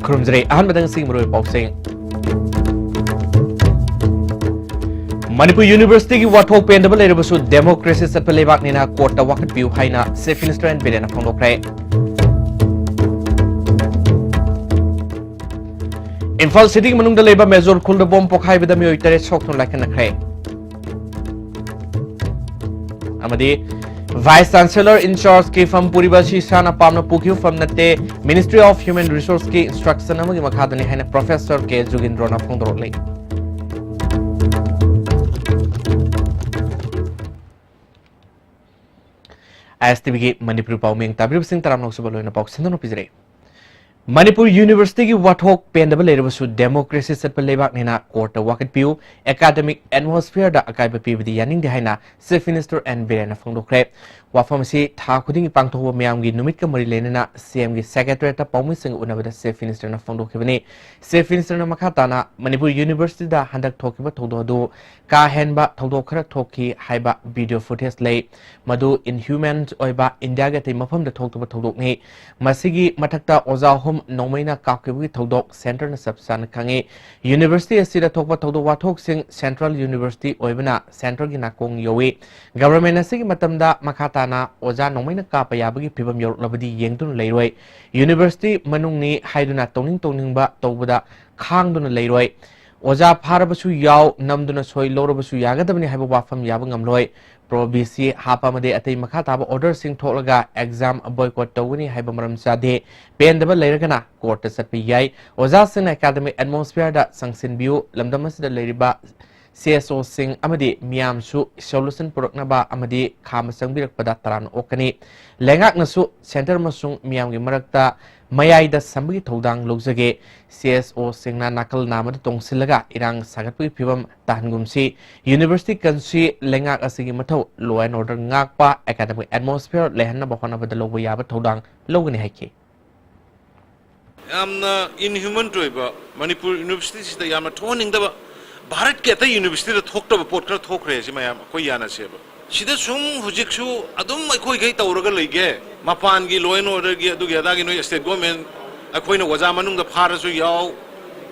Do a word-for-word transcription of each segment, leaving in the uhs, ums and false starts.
ꯈꯨꯔꯨꯝꯖꯔꯤ꯫ ꯑꯍꯥꯟꯕꯗ ꯉꯁꯤꯒꯤ ꯃꯔꯨꯑꯣꯏꯕ ꯄꯥꯎꯁꯤꯡ꯫ ꯃꯅꯤꯄꯨꯔ ꯌꯨꯅꯤꯚꯔꯁꯤꯇꯤꯒꯤ ꯋꯥꯊꯣꯛ ꯄꯦꯟꯗꯕ ꯂꯩꯔꯕꯁꯨ ꯗꯦꯃꯣꯀ꯭ꯔꯦꯁꯤ ꯆꯠꯄ ꯂꯩꯕꯥꯛꯅꯤꯅ ꯀꯣꯔꯠꯇ ꯋꯥꯀꯠꯄꯤꯌꯨ ꯍꯥꯏꯅ ꯆꯤꯐ ꯃꯤꯅꯤꯁꯇꯔ ꯑꯦꯟ ꯕꯤꯔꯦꯟꯅ ꯐꯣꯡꯗꯣꯛꯈ꯭ꯔꯦ꯫ ꯏꯝꯐꯥꯜ ꯁꯤꯇꯤꯒꯤ ꯃꯅꯨꯡꯗ ꯂꯩꯕ ꯃꯦꯖꯣꯔ ꯈꯨꯜꯗ ꯕꯣꯝ ꯄꯣꯈꯥꯏꯕꯗ ꯃꯤꯑꯣꯏ ꯇꯔꯦꯠ ꯁꯣꯛꯇꯨꯅ ꯂꯥꯏꯀꯠꯅꯈ꯭ꯔꯦ꯫ ꯑꯃꯗꯤ ꯚꯥꯏꯁ ꯆꯥꯟꯁꯦꯂꯔ ꯏꯟꯆꯥꯔꯖꯀꯤ ꯐꯝ ꯄꯨꯔꯤꯕ ꯑꯁꯤ ꯏꯁꯥꯅ ꯄꯥꯝꯅ ꯄꯨꯈꯤꯕ ꯐꯝ ꯅꯠꯇꯦ, ꯃꯤꯅꯤꯁꯇ꯭ꯔꯤ ꯑꯣꯐ ꯍ꯭ꯌꯨꯃꯦꯟ ꯔꯤꯁꯣꯔꯁꯀꯤ ꯏꯟꯁꯇ꯭ꯔꯛꯁꯟ ꯑꯃꯒꯤ ꯃꯈꯥꯗꯅꯤ ꯍꯥꯏꯅ ꯄ꯭ꯔꯣꯐꯦꯁꯔ ꯀꯦ ꯖꯨꯒꯤꯟꯗ꯭ꯔꯣꯅ ꯐꯣꯡꯗꯣꯔꯛꯂꯤ꯫ ꯑꯥꯏ ꯑꯦꯁ ꯇꯤ ꯚꯤꯒꯤ ꯃꯅꯤꯄꯨꯔꯤ ꯄꯥꯎꯃꯤ ꯇꯥꯕꯤꯔꯤꯕꯁꯤꯡ ꯇꯔꯥꯝꯅ ꯑꯣꯛꯆꯕ ꯂꯣꯏꯅ ꯄꯥꯎ ꯁꯟꯗꯣꯛꯅ ꯄꯤꯖꯔꯤ꯫ ꯃꯅꯤꯄꯨꯔ ꯌꯨꯅꯤꯚꯔꯁꯤꯇꯤꯒꯤ ꯋꯥꯊꯣꯛ ꯄꯦꯟꯗꯕ ꯂꯩꯔꯕꯁꯨ ꯗꯦꯃꯣꯀ꯭ꯔꯦꯁꯤ ꯆꯠꯄ ꯂꯩꯕꯥꯛꯅꯤꯅ ꯀꯣꯔꯠꯇ ꯋꯥꯀꯠꯄꯤꯌꯨ, ꯑꯦꯀꯥꯗꯃꯤꯛ ꯑꯦꯠꯃꯣꯁꯐꯤꯌꯔꯗ ꯑꯀꯥꯏꯕ ꯄꯤꯕꯗꯤ ꯌꯥꯅꯤꯡꯗꯦ ꯍꯥꯏꯅ ꯆꯤꯐ ꯃꯤꯅꯤꯁꯇꯔ ꯑꯦꯟ ꯕꯤꯔꯦꯟꯅ ꯐꯣꯡꯗꯣꯛꯈ꯭ꯔꯦ꯫ ꯋꯥꯐꯝ ꯑꯁꯤ ꯊꯥ ꯈꯨꯗꯤꯡꯒꯤ ꯄꯥꯡꯊꯣꯛꯄ ꯃꯤꯌꯥꯝꯒꯤ ꯅꯨꯃꯤꯠꯀ ꯃꯔꯤ ꯂꯩꯅꯅ ꯁꯤ ꯑꯦꯝꯒꯤ ꯁꯦꯀ꯭ꯔꯦꯇꯔꯤꯌꯦꯠꯇ ꯄꯥꯎꯃꯤꯁꯤꯡꯒ ꯎꯅꯕꯗ ꯆꯤꯐ ꯃꯤꯅꯤꯁꯇꯔꯅ ꯐꯣꯡꯗꯣꯛꯈꯤꯕꯅꯤ꯫ ꯆꯤꯐ ꯃꯤꯅꯤꯁꯇꯔꯅ ꯃꯈꯥ ꯇꯥꯅ ꯃꯅꯤꯄꯨꯔ ꯌꯨꯅꯤꯚꯔꯁꯤꯇꯤꯗ ꯍꯟꯗꯛ ꯊꯣꯛꯈꯤꯕ ꯊꯧꯗꯣꯛ ꯑꯗꯨ ꯀꯥ ꯍꯦꯟꯕ ꯊꯧꯗꯣꯛ ꯈꯔ ꯊꯣꯛꯈꯤ ꯍꯥꯏꯕ ꯚꯤꯗꯤꯑꯣ ꯐꯨꯇꯦꯖ ꯂꯩ꯫ ꯃꯗꯨ ꯏꯟꯍ꯭ꯌꯨꯃꯦꯟ ꯑꯣꯏꯕ, ꯏꯟꯗꯤꯌꯥꯒꯤ ꯑꯇꯩ ꯃꯐꯝꯗ ꯊꯣꯛꯇꯕ ꯊꯧꯗꯣꯛꯅꯤ꯫ ꯃꯁꯤꯒꯤ ꯃꯊꯛꯇ ꯑꯣꯖꯥ ꯑꯍꯨꯝ ꯅꯣꯡꯃꯩꯅ ꯀꯥꯞꯈꯤꯕꯒꯤ ꯊꯧꯗꯣꯛ ꯁꯦꯟꯇꯔꯅ ꯆꯞ ꯆꯥꯅ ꯈꯪꯏ꯫ ꯌꯨꯅꯤꯚꯔꯁꯤꯇꯤ ꯑꯁꯤꯗ ꯊꯣꯛꯄ ꯊꯧꯗꯣꯛ ꯋꯥꯊꯣꯛꯁꯤꯡ ꯁꯦꯟꯇ꯭ꯔꯦꯜ ꯌꯨꯅꯤꯚꯔꯁꯤꯇꯤ ꯑꯣꯏꯕꯅ ꯁꯦꯟꯇꯔꯒꯤ ꯅꯥꯀꯣꯡ ꯌꯧꯏ꯫ ꯒꯚꯔꯟꯃꯦꯟ ꯑꯁꯤꯒꯤ ꯃꯇꯝꯗ ꯃꯈꯥ ꯇꯥꯅ ꯑꯣꯖꯥ ꯅꯣꯡꯃꯩꯅ ꯀꯥꯞꯄ ꯌꯥꯕꯒꯤ ꯐꯤꯕꯝ ꯌꯧꯔꯛꯂꯕꯗꯤ ꯌꯦꯡꯗꯨꯅ ꯂꯩꯔꯣꯏ꯫ ꯌꯨꯅꯤꯚꯔꯁꯤꯇꯤ ꯃꯅꯨꯡꯅꯤ ꯍꯥꯏꯗꯨꯅ ꯇꯧꯅꯤꯡ ꯇꯧꯅꯤꯡꯕ ꯇꯧꯕꯗ ꯈꯥꯡꯗꯨꯅ ꯂꯩꯔꯣꯏ꯫ ꯑꯣꯖꯥ ꯐꯥꯔꯕꯁꯨ ꯌꯥꯎ, ꯅꯝꯗꯨꯅ ꯁꯣꯏ ꯂꯧꯔꯕꯁꯨ ꯌꯥꯒꯗꯕꯅꯤ ꯍꯥꯏꯕ ꯋꯥꯐꯝ ꯌꯥꯕ ꯉꯝꯂꯣꯏ꯫ ꯄ꯭ꯔꯣ ꯕꯤ ꯁꯤ ꯍꯥꯞꯄ ꯑꯃꯗꯤ ꯑꯇꯩ ꯃꯈꯥ ꯇꯥꯕ ꯑꯣꯔꯗꯔꯁꯤꯡ ꯊꯣꯛꯂꯒ ꯑꯦꯛꯖꯥꯝ ꯕꯣꯏꯀꯣꯠ ꯇꯧꯒꯅꯤ ꯍꯥꯏꯕ ꯃꯔꯝ ꯆꯥꯗꯦ꯫ ꯄꯦꯟꯗꯕ ꯂꯩꯔꯒꯅ ꯀꯣꯔꯠꯇ ꯆꯠꯄ ꯌꯥꯏ꯫ ꯑꯣꯖꯥꯁꯤꯡꯅ ꯑꯦꯀꯥꯗꯃꯤꯛ ꯑꯦꯠꯃꯣꯁꯐꯤꯌꯔꯗ ꯆꯪꯁꯤꯟꯕꯤꯌꯨ꯫ ꯂꯝꯗꯝ ꯑꯁꯤꯗ ꯂꯩꯔꯤꯕ ꯁꯤ ꯑꯦꯁ ꯑꯣꯁꯤꯡ ꯑꯃꯗꯤ ꯃꯤꯌꯥꯝꯁꯨ ꯁꯣꯂꯨꯁꯟ ꯄꯨꯔꯛꯅꯕ ꯑꯃꯗꯤ ꯈꯥꯝꯕ ꯆꯪꯕꯤꯔꯛꯄꯗ ꯇꯔꯥꯝꯅ ꯑꯣꯛꯀꯅꯤ꯫ ꯂꯩꯉꯥꯛꯅꯁꯨ ꯁꯦꯟꯇꯔ ꯑꯃꯁꯨꯡ ꯃꯤꯌꯥꯝꯒꯤ ꯃꯔꯛꯇ ꯃꯌꯥꯏꯗ ꯁꯝꯕꯒꯤ ꯊꯧꯗꯥꯡ ꯂꯧꯖꯒꯦ꯫ ꯁꯤ ꯑꯦꯁ ꯑꯣꯁꯤꯡꯅ ꯅꯥꯀꯜ ꯅꯥꯝꯃꯗ ꯇꯣꯡꯁꯤꯜꯂꯒ ꯏꯔꯥꯡ ꯁꯥꯒꯠꯄꯒꯤ ꯐꯤꯕꯝ ꯇꯥꯍꯟꯒꯨꯝꯁꯤ꯫ ꯌꯨꯅꯤꯚꯔꯁꯤꯇꯤ ꯀꯟꯁꯤ ꯂꯩꯉꯥꯛ ꯑꯁꯤꯒꯤ ꯃꯊꯧ law and order ꯉꯥꯛꯄ, ꯑꯦꯀꯥꯗꯃꯤꯛ ꯑꯦꯠꯃꯣꯁꯐꯤꯌꯔ ꯂꯩꯍꯟꯅꯕ ꯍꯣꯠꯅꯕꯗ ꯂꯧꯕ ꯌꯥꯕ ꯊꯧꯗꯥꯡ ꯂꯧꯒꯅꯤ ꯍꯥꯏꯈꯤ꯫ ꯌꯥꯝꯅ ꯏꯟꯍ꯭ꯌꯨꯃꯟ ꯑꯣꯏꯕ, ꯃꯅꯤꯄꯨꯔ ꯌꯨꯅꯤꯚꯔꯁꯤꯇꯤꯁꯤꯗ ꯌꯥꯝꯅ ꯊꯣꯛꯍꯟꯅꯤꯡꯗꯕ, ꯚꯥꯔꯠꯀꯤ ꯑꯇꯩ ꯌꯨꯅꯤꯚꯔꯁꯤꯇꯤꯗ ꯊꯣꯛꯇꯕ ꯄꯣꯠ ꯈꯔ ꯊꯣꯛꯈ꯭ꯔꯦ꯫ ꯁꯤ ꯃꯌꯥꯝ ꯑꯩꯈꯣꯏ ꯌꯥꯅꯁꯦꯕ꯫ ꯁꯤꯗ ꯁꯨꯝ ꯍꯧꯖꯤꯛꯁꯨ ꯑꯗꯨꯝ ꯑꯩꯈꯣꯏꯈꯩ ꯇꯧꯔꯒ ꯂꯩꯒꯦ꯫ ꯃꯄꯥꯟꯒꯤ law and orderꯒꯤ ꯑꯗꯨꯒꯤ ꯑꯗꯥꯒꯤ ꯅꯣꯏ state government ꯑꯩꯈꯣꯏꯅ ꯑꯣꯖꯥ ꯃꯅꯨꯡꯗ ꯐꯥꯔꯁꯨ ꯌꯥꯎ,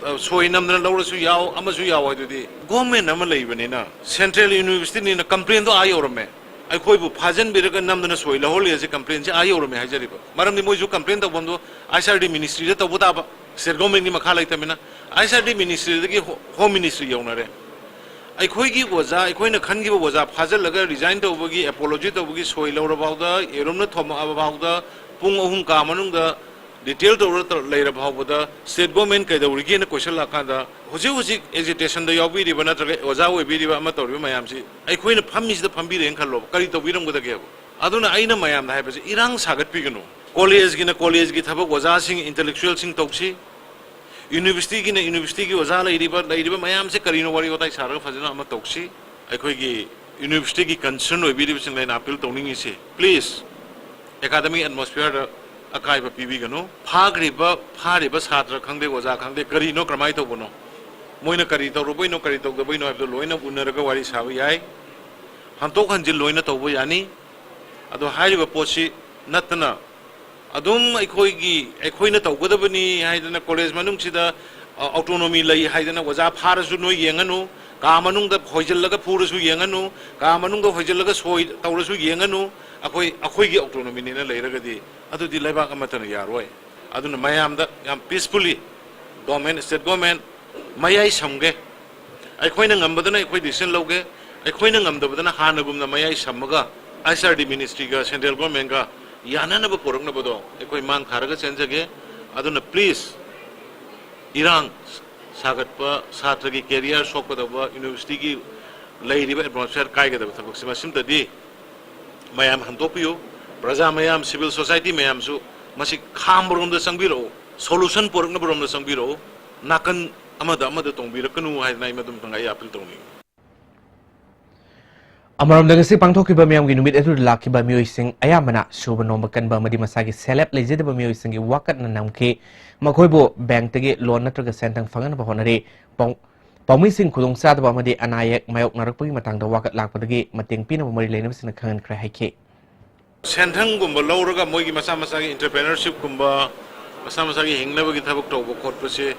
ꯑ, ꯁꯣꯏ ꯅꯝꯗꯅ ꯂꯧꯔꯁꯨ ꯌꯥꯎ, ꯑꯃꯁꯨ ꯌꯥꯎ ꯍꯥꯏꯗꯨꯗꯤ ꯒꯣꯔꯃꯦꯟ ꯑꯃ ꯂꯩꯕꯅꯤꯅ, ꯁꯦꯟꯇ꯭ꯔꯦꯜ ꯌꯨꯅꯤꯚꯔꯁꯤꯇꯤꯅꯤꯅ ꯀꯝꯄ꯭ꯂꯦꯟꯗꯣ ꯑꯥ ꯌꯧꯔꯝꯃꯦ꯫ ꯑꯩꯈꯣꯏꯕꯨ ꯐꯥꯖꯤꯟꯕꯤꯔꯒ ꯅꯝꯗꯅ ꯁꯣꯏ ꯂꯧꯍꯜꯂꯤ ꯍꯥꯏꯁꯦ ꯀꯝꯄ꯭ꯂꯦꯟꯁꯦ ꯑꯥ ꯌꯧꯔꯝꯃꯦ ꯍꯥꯏꯖꯔꯤꯕ꯫ ꯃꯔꯝꯗꯤ ꯃꯣꯏꯁꯨ complain ꯇꯧꯐꯝꯗꯣ I C R D ꯃꯤꯅꯤꯁꯇ꯭ꯔꯤꯗ ꯇꯧꯕ ꯇꯥꯕ, ꯁ꯭ꯇꯦꯠ ꯒꯣꯔꯃꯦꯟꯒꯤ ꯃꯈꯥ ꯂꯩꯇꯕꯅꯤꯅ꯫ ꯑꯥꯏ ꯁꯤ ꯑꯥꯔ ꯗꯤ ꯃꯤꯅꯤꯁꯇ꯭ꯔꯤꯗꯒꯤ ꯍꯣ-, ꯍꯣꯝ ꯃꯤꯅꯤꯁꯇ꯭ꯔꯤ ꯌꯧꯅꯔꯦ꯫ ꯑꯩꯈꯣꯏꯒꯤ ꯑꯣꯖꯥ, ꯑꯩꯈꯣꯏꯅ ꯈꯟꯈꯤꯕ ꯑꯣꯖꯥ ꯐꯥꯖꯤꯜꯂꯒ ꯔꯤꯖꯥꯏꯟ ꯇꯧꯕꯒꯤ, ꯑꯦꯄꯣꯂꯣꯖꯤ ꯇꯧꯕꯒꯤ ꯁꯣꯏ ꯂꯧꯔ ꯐꯥꯎꯗ, ꯌꯦꯔꯨꯝꯅ ꯊꯣꯝꯃꯛꯑꯕ ꯐꯥꯎꯗ, ꯄꯨꯡ ꯑꯍꯨꯝ ꯀꯥ ꯃꯅꯨꯡꯗ ꯗꯤꯇꯦꯜ ꯇꯧꯔ ꯇꯧꯔ ꯂꯩꯔ ꯐꯥꯎꯕꯗ ꯁ꯭ꯇꯦꯠ ꯒꯣꯔꯃꯦꯟ ꯀꯩꯗꯧꯔꯤꯒꯦꯅ ꯀꯣꯏꯁꯜꯂꯛꯑꯀꯥꯟꯗ, ꯍꯧꯖꯤꯛ ꯍꯧꯖꯤꯛ ꯑꯦꯖꯤꯇꯦꯁꯟꯗ ꯌꯥꯎꯕꯤꯔꯤꯕ ꯅꯠꯇ꯭ꯔꯒ ꯑꯣꯖꯥ ꯑꯣꯏꯕꯤꯔꯤꯕ ꯑꯃ ꯇꯧꯔꯤꯕ ꯃꯌꯥꯝꯁꯤ ꯑꯩꯈꯣꯏꯅ ꯐꯝꯃꯤꯁꯤꯗ ꯐꯝꯕꯤꯔꯦꯅ ꯈꯜꯂꯣꯕ, ꯀꯔꯤ ꯇꯧꯕꯤꯔꯝꯒꯗꯒꯦꯕ? ꯑꯗꯨꯅ ꯑꯩꯅ ꯃꯌꯥꯝꯗ ꯍꯥꯏꯕꯁꯦ, ꯏꯔꯥꯡ ꯁꯥꯒꯠꯄꯤꯒꯅꯨ꯫ ꯀꯣꯂꯦꯖꯀꯤꯅ ꯀꯣꯂꯦꯖꯀꯤ ꯊꯕꯛ, ꯑꯣꯖꯥꯁꯤꯡ, ꯏꯟꯇꯦꯂꯦꯛꯆꯨꯋꯦꯜꯁꯤꯡ ꯇꯧꯁꯤ꯫ ꯌꯨꯅꯤꯚꯔꯁꯤꯇꯤꯒꯤꯅ ꯌꯨꯅꯤꯚꯔꯁꯤꯇꯤꯒꯤ ꯑꯣꯖꯥ ꯂꯩꯔꯤꯕ, ꯂꯩꯔꯤꯕ ꯃꯌꯥꯝꯁꯦ ꯀꯔꯤꯅꯣ ꯋꯥꯔꯤ ꯋꯥꯇꯥꯏ ꯁꯥꯔꯒ ꯐꯖꯅ ꯑꯃ ꯇꯧꯁꯤ꯫ ꯑꯩꯈꯣꯏꯒꯤ ꯌꯨꯅꯤꯚꯔꯁꯤꯇꯤꯒꯤ ꯀꯟꯁꯔꯟ ꯑꯣꯏꯕꯤꯔꯤꯕꯁꯤꯡꯗ ꯑꯩꯅ ꯑꯄꯤꯜ ꯇꯧꯅꯤꯡꯉꯤꯁꯤ, ꯄ꯭ꯂꯤꯖ, ꯑꯦꯀꯥꯗꯃꯤꯛ ꯑꯦꯠꯃꯣꯁꯐꯤꯌꯔꯗ ꯑꯀꯥꯏꯕ ꯄꯤꯕꯤꯒꯅꯨ꯫ ꯐꯥꯈ꯭ꯔꯤꯕ, ꯐꯥꯔꯤꯕ ꯁꯥꯇ꯭ꯔ ꯈꯪꯗꯦ, ꯑꯣꯖꯥ ꯈꯪꯗꯦ, ꯀꯔꯤꯅꯣ, ꯀꯃꯥꯏꯅ ꯇꯧꯕꯅꯣ, ꯃꯣꯏꯅ ꯀꯔꯤ ꯇꯧꯔꯨꯕꯩꯅꯣ, ꯀꯔꯤ ꯇꯧꯗꯕꯩꯅꯣ ꯍꯥꯏꯕꯗꯣ ꯂꯣꯏꯅ ꯎꯅꯔꯒ ꯋꯥꯔꯤ ꯁꯥꯕ ꯌꯥꯏ꯫ ꯍꯟꯇꯣꯛ ꯍꯟꯖꯤꯟ ꯂꯣꯏꯅ ꯇꯧꯕ ꯌꯥꯅꯤ꯫ ꯑꯗꯣ ꯍꯥꯏꯔꯤꯕ ꯄꯣꯠꯁꯤ ꯅꯠꯇꯅ ꯑꯗꯨꯝ ꯑꯩꯈꯣꯏꯒꯤ, ꯑꯩꯈꯣꯏꯅ ꯇꯧꯒꯗꯕꯅꯤ ꯍꯥꯏꯗꯅ ꯀꯣꯂꯦꯖ ꯃꯅꯨꯡꯁꯤꯗ, ꯑ, ꯑꯣꯇꯣꯅꯣꯃꯤ ꯂꯩ ꯍꯥꯏꯗꯅ ꯑꯣꯖꯥ ꯐꯥꯔꯁꯨ ꯅꯣꯏ ꯌꯦꯡꯉꯅꯨ, ꯀꯥ ꯃꯅꯨꯡꯗ ꯍꯣꯏꯖꯤꯜꯂꯒ ꯐꯨꯔꯁꯨ ꯌꯦꯡꯉꯅꯨ, ꯀꯥ ꯃꯅꯨꯡꯗ ꯍꯣꯏꯖꯤꯜꯂꯒ ꯁꯣꯏ ꯇꯧꯔꯁꯨ ꯌꯦꯡꯉꯅꯨ, ꯑꯩꯈꯣꯏ, ꯑꯩꯈꯣꯏꯒꯤ ꯑꯣꯇꯣꯅꯣꯃꯤꯅꯦꯅ ꯂꯩꯔꯒꯗꯤ ꯑꯗꯨꯗꯤ ꯂꯩꯕꯥꯛ ꯑꯃꯠꯇꯅ ꯌꯥꯔꯣꯏ꯫ ꯑꯗꯨꯅ ꯃꯌꯥꯝꯗ ꯌꯥꯝ ꯄꯤꯁꯐꯨꯜꯂꯤ ꯒꯣꯔꯃꯦꯟ, ꯁ꯭ꯇꯦꯠ ꯒꯣꯔꯃꯦꯟ ꯃꯌꯥꯏ ꯁꯝꯒꯦ꯫ ꯑꯩꯈꯣꯏꯅ ꯉꯝꯕꯗꯅ ꯑꯩꯈꯣꯏ ꯗꯤꯁꯤꯖꯟ ꯂꯧꯒꯦ, ꯑꯩꯈꯣꯏꯅ ꯉꯝꯗꯕꯗꯅ ꯍꯥꯟꯅꯒꯨꯝꯅ ꯃꯌꯥꯏ ꯁꯝꯃꯒ I C R D ꯃꯤꯅꯤꯁꯇ꯭ꯔꯤꯒ central ꯒꯣꯔꯃꯦꯟꯒ ꯌꯥꯅꯅꯕ ꯄꯨꯔꯛꯅꯕꯗꯣ ꯑꯩꯈꯣꯏ ꯃꯥꯡ ꯊꯥꯔꯒ ꯆꯦꯟꯖꯒꯦ꯫ ꯑꯗꯨꯅ ꯄ꯭ꯂꯤꯖ, ꯏꯔꯥꯡ ꯁꯥꯒꯠꯄ, ꯁꯥꯇ꯭ꯔꯒꯤ ꯀꯦꯔꯤꯌꯔ ꯁꯣꯛꯀꯗꯧꯕ, ꯌꯨꯅꯤꯚꯔꯁꯤꯇꯤꯒꯤ ꯂꯩꯔꯤꯕ ꯑꯦꯠꯃꯣꯁꯐꯤꯌꯔ ꯀꯥꯏꯒꯗꯕ ꯊꯕꯛꯁꯤ ꯃꯁꯤꯝꯇꯗꯤ ꯃꯌꯥꯝ ꯍꯟꯗꯣꯛꯄꯤꯌꯨ꯫ ꯄ꯭ꯔꯖꯥ ꯃꯌꯥꯝ, ꯁꯤꯚꯤꯜ ꯁꯣꯁꯥꯏꯇꯤ ꯃꯌꯥꯝꯁꯨ ꯃꯁꯤ ꯈꯥꯝꯕꯔꯣꯝꯗ ꯆꯪꯕꯤꯔꯛꯎ, ꯁꯣꯂꯨꯁꯟ ꯄꯨꯔꯛꯅꯕꯔꯣꯝꯗ ꯆꯪꯕꯤꯔꯛꯎ꯫ ꯅꯥꯀꯟ ꯑꯃꯗ ꯑꯃꯗ ꯇꯣꯡꯕꯤꯔꯛꯀꯅꯨ ꯍꯥꯏꯗꯅ ꯑꯩ ꯃꯗꯨꯝꯇꯪ ꯑꯩ ꯑꯄꯤꯜ ꯇꯧꯅꯤꯡꯏ꯫ ꯑꯃꯔꯣꯝꯗ, ꯉꯁꯤ ꯄꯥꯡꯊꯣꯛꯈꯤꯕ ꯃꯤꯌꯥꯝꯒꯤ ꯅꯨꯃꯤꯠ ꯑꯗꯨꯗ ꯂꯥꯛꯈꯤꯕ ꯃꯤꯑꯣꯏꯁꯤꯡ ꯑꯌꯥꯝꯕꯅ ꯁꯨꯕ ꯅꯣꯝꯕ ꯀꯟꯕ ꯑꯃꯗꯤ ꯃꯁꯥꯒꯤ ꯁꯦꯜꯞ ꯂꯩꯖꯗꯕ ꯃꯤꯑꯣꯏꯁꯤꯡꯒꯤ ꯋꯥꯀꯠꯅ ꯅꯝꯈꯤ꯫ ꯃꯈꯣꯏꯕꯨ ꯕꯦꯡꯛꯇꯒꯤ ꯂꯣꯟ ꯅꯠꯇ꯭ꯔꯒ ꯁꯦꯟꯊꯪ ꯐꯪꯅꯅꯕ ꯍꯣꯠꯅꯔꯤ꯫ ꯄꯥꯎ-, ꯄꯥꯎꯃꯤꯁꯤꯡ ꯈꯨꯗꯣꯡꯆꯥꯗꯕ ꯑꯃꯗꯤ ꯑꯅꯥ ꯑꯌꯦꯛ ꯃꯥꯌꯣꯛꯅꯔꯛꯄꯒꯤ ꯃꯇꯥꯡꯗ ꯋꯥꯀꯠ ꯂꯥꯛꯄꯗꯒꯤ ꯃꯇꯦꯡ ꯄꯤꯅꯕ ꯃꯔꯤ ꯂꯩꯅꯕꯁꯤꯡꯅ ꯈꯪꯍꯟꯈ꯭ꯔꯦ ꯍꯥꯏꯈꯤ꯫ ꯁꯦꯟꯊꯪꯒꯨꯝꯕ ꯂꯧꯔꯒ ꯃꯣꯏꯒꯤ ꯃꯁꯥ ꯃꯁꯥꯒꯤ entrepreneurshipꯀꯨꯝꯕ, ꯃꯁꯥ ꯃꯁꯥꯒꯤ ꯍꯤꯡꯅꯕꯒꯤ ꯊꯕꯛ ꯇꯧꯕ ꯈꯣꯠꯄꯁꯦ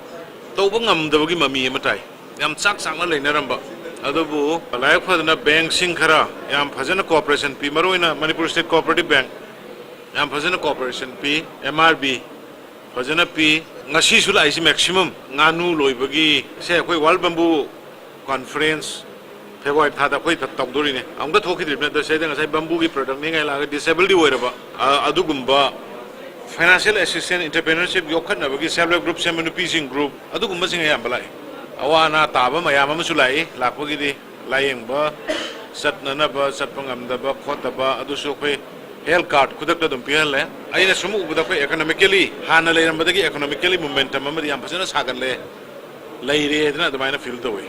ꯇꯧꯕ ꯉꯝꯗꯕꯒꯤ ꯃꯃꯤ ꯑꯃ ꯇꯥꯏ꯫ ꯌꯥꯝ ꯆꯥꯛ ꯆꯥꯛꯅ ꯂꯩꯅꯔꯝꯕ, ꯑꯗꯨꯕꯨ ꯂꯥꯏꯕꯛ ꯐꯗꯅ ꯕꯦꯡꯁꯤꯡ ꯈꯔ ꯌꯥꯝ ꯐꯖꯅ ꯀꯣꯑꯣꯄꯔꯦꯁꯟ ꯄꯤ, ꯃꯔꯨꯑꯣꯏꯅ ꯃꯅꯤꯄꯨꯔ ꯁ꯭ꯇꯦꯠ ꯀꯣꯑꯣꯄꯔꯦꯇꯤꯚ ꯕꯦꯡ ꯌꯥꯝ ꯐꯖꯅ ꯀꯣꯑꯣꯄꯔꯦꯁꯟ ꯄꯤ, ꯑꯦꯝ ꯑꯥꯔ ꯕꯤ ꯐꯖꯅ ꯄꯤ꯫ ꯉꯁꯤꯁꯨ ꯂꯥꯛꯏꯁꯤ ꯃꯦꯛꯁꯤꯃꯝ ꯉꯥꯅꯨ ꯂꯣꯏꯕꯒꯤ, ꯁꯦ ꯑꯩꯈꯣꯏ ꯋꯥꯔꯜ ꯕꯦꯝꯕꯨ ꯀꯣꯟꯐꯔꯦꯟꯁ ꯐꯦꯕ꯭ꯔꯨꯋꯥꯔꯤ ꯊꯥꯗ ꯑꯩꯈꯣꯏ ꯇꯧꯗꯣꯔꯤꯅꯦ꯫ ꯑꯃꯨꯛꯇ ꯊꯣꯛꯈꯤꯗ꯭ꯔꯤꯕꯅꯤ꯫ ꯑꯗꯣ ꯁꯤꯗ ꯉꯁꯥꯏ ꯕꯦꯝꯕꯨꯒꯤ ꯄ꯭ꯔꯗꯛꯅꯤꯉꯥꯏ ꯂꯥꯛꯑꯒ ꯗꯤꯁꯦꯕꯜꯗꯤ ꯑꯣꯏꯔꯕ, ꯑ, ꯑꯗꯨꯒꯨꯝꯕ ꯐꯥꯏꯅꯥꯟꯁꯤꯌꯦꯜ ꯑꯦꯁꯤꯁꯇꯦꯟꯁ, ꯏꯟꯇꯔꯄ꯭ꯔꯦꯅꯔꯁꯤꯞ ꯌꯣꯛꯈꯠꯅꯕꯒꯤ ꯁꯦꯜꯐ ꯍꯦꯜꯞ ꯒ꯭ꯔꯨꯞ ꯁꯦꯝꯕ ꯅꯨꯄꯤꯁꯤꯡ ꯒ꯭ꯔꯨꯞ, ꯑꯗꯨꯒꯨꯝꯕꯁꯤꯡ ꯑꯌꯥꯝꯕ ꯂꯥꯛꯏ꯫ ꯑꯋꯥ ꯑꯅꯥ ꯇꯥꯕ ꯃꯌꯥꯝ ꯑꯃꯁꯨ ꯂꯥꯛꯏ꯫ ꯂꯥꯛꯄꯒꯤꯗꯤ ꯂꯥꯌꯦꯡꯕ ꯆꯠꯅꯅꯕ, ꯆꯠꯄ ꯉꯝꯗꯕ ꯈꯣꯠꯇꯕ, ꯑꯗꯨꯁꯨ ꯑꯩꯈꯣꯏ ꯍꯦꯜꯊ ꯀꯥꯔꯗ ꯈꯨꯗꯛꯇ ꯑꯗꯨꯝ ꯄꯤꯍꯜꯂꯦ꯫ ꯑꯩꯅ ꯁꯨꯝ ꯎꯕꯗ ꯑꯩꯈꯣꯏ ꯏꯀꯣꯅꯣꯃꯤꯀꯦꯂꯤ, ꯍꯥꯟꯅ ꯂꯩꯔꯝꯕꯗꯒꯤ ꯏꯀꯣꯅꯣꯃꯤꯀꯦꯂꯤ ꯃꯣꯃꯦꯟꯇꯝ ꯑꯃꯗꯤ ꯌꯥꯝ ꯐꯖꯅ ꯁꯥꯒꯠꯂꯦ, ꯂꯩꯔꯦ ꯍꯥꯏꯗꯅ ꯑꯗꯨꯃꯥꯏꯅ ꯐꯤꯜ ꯇꯧꯏ꯫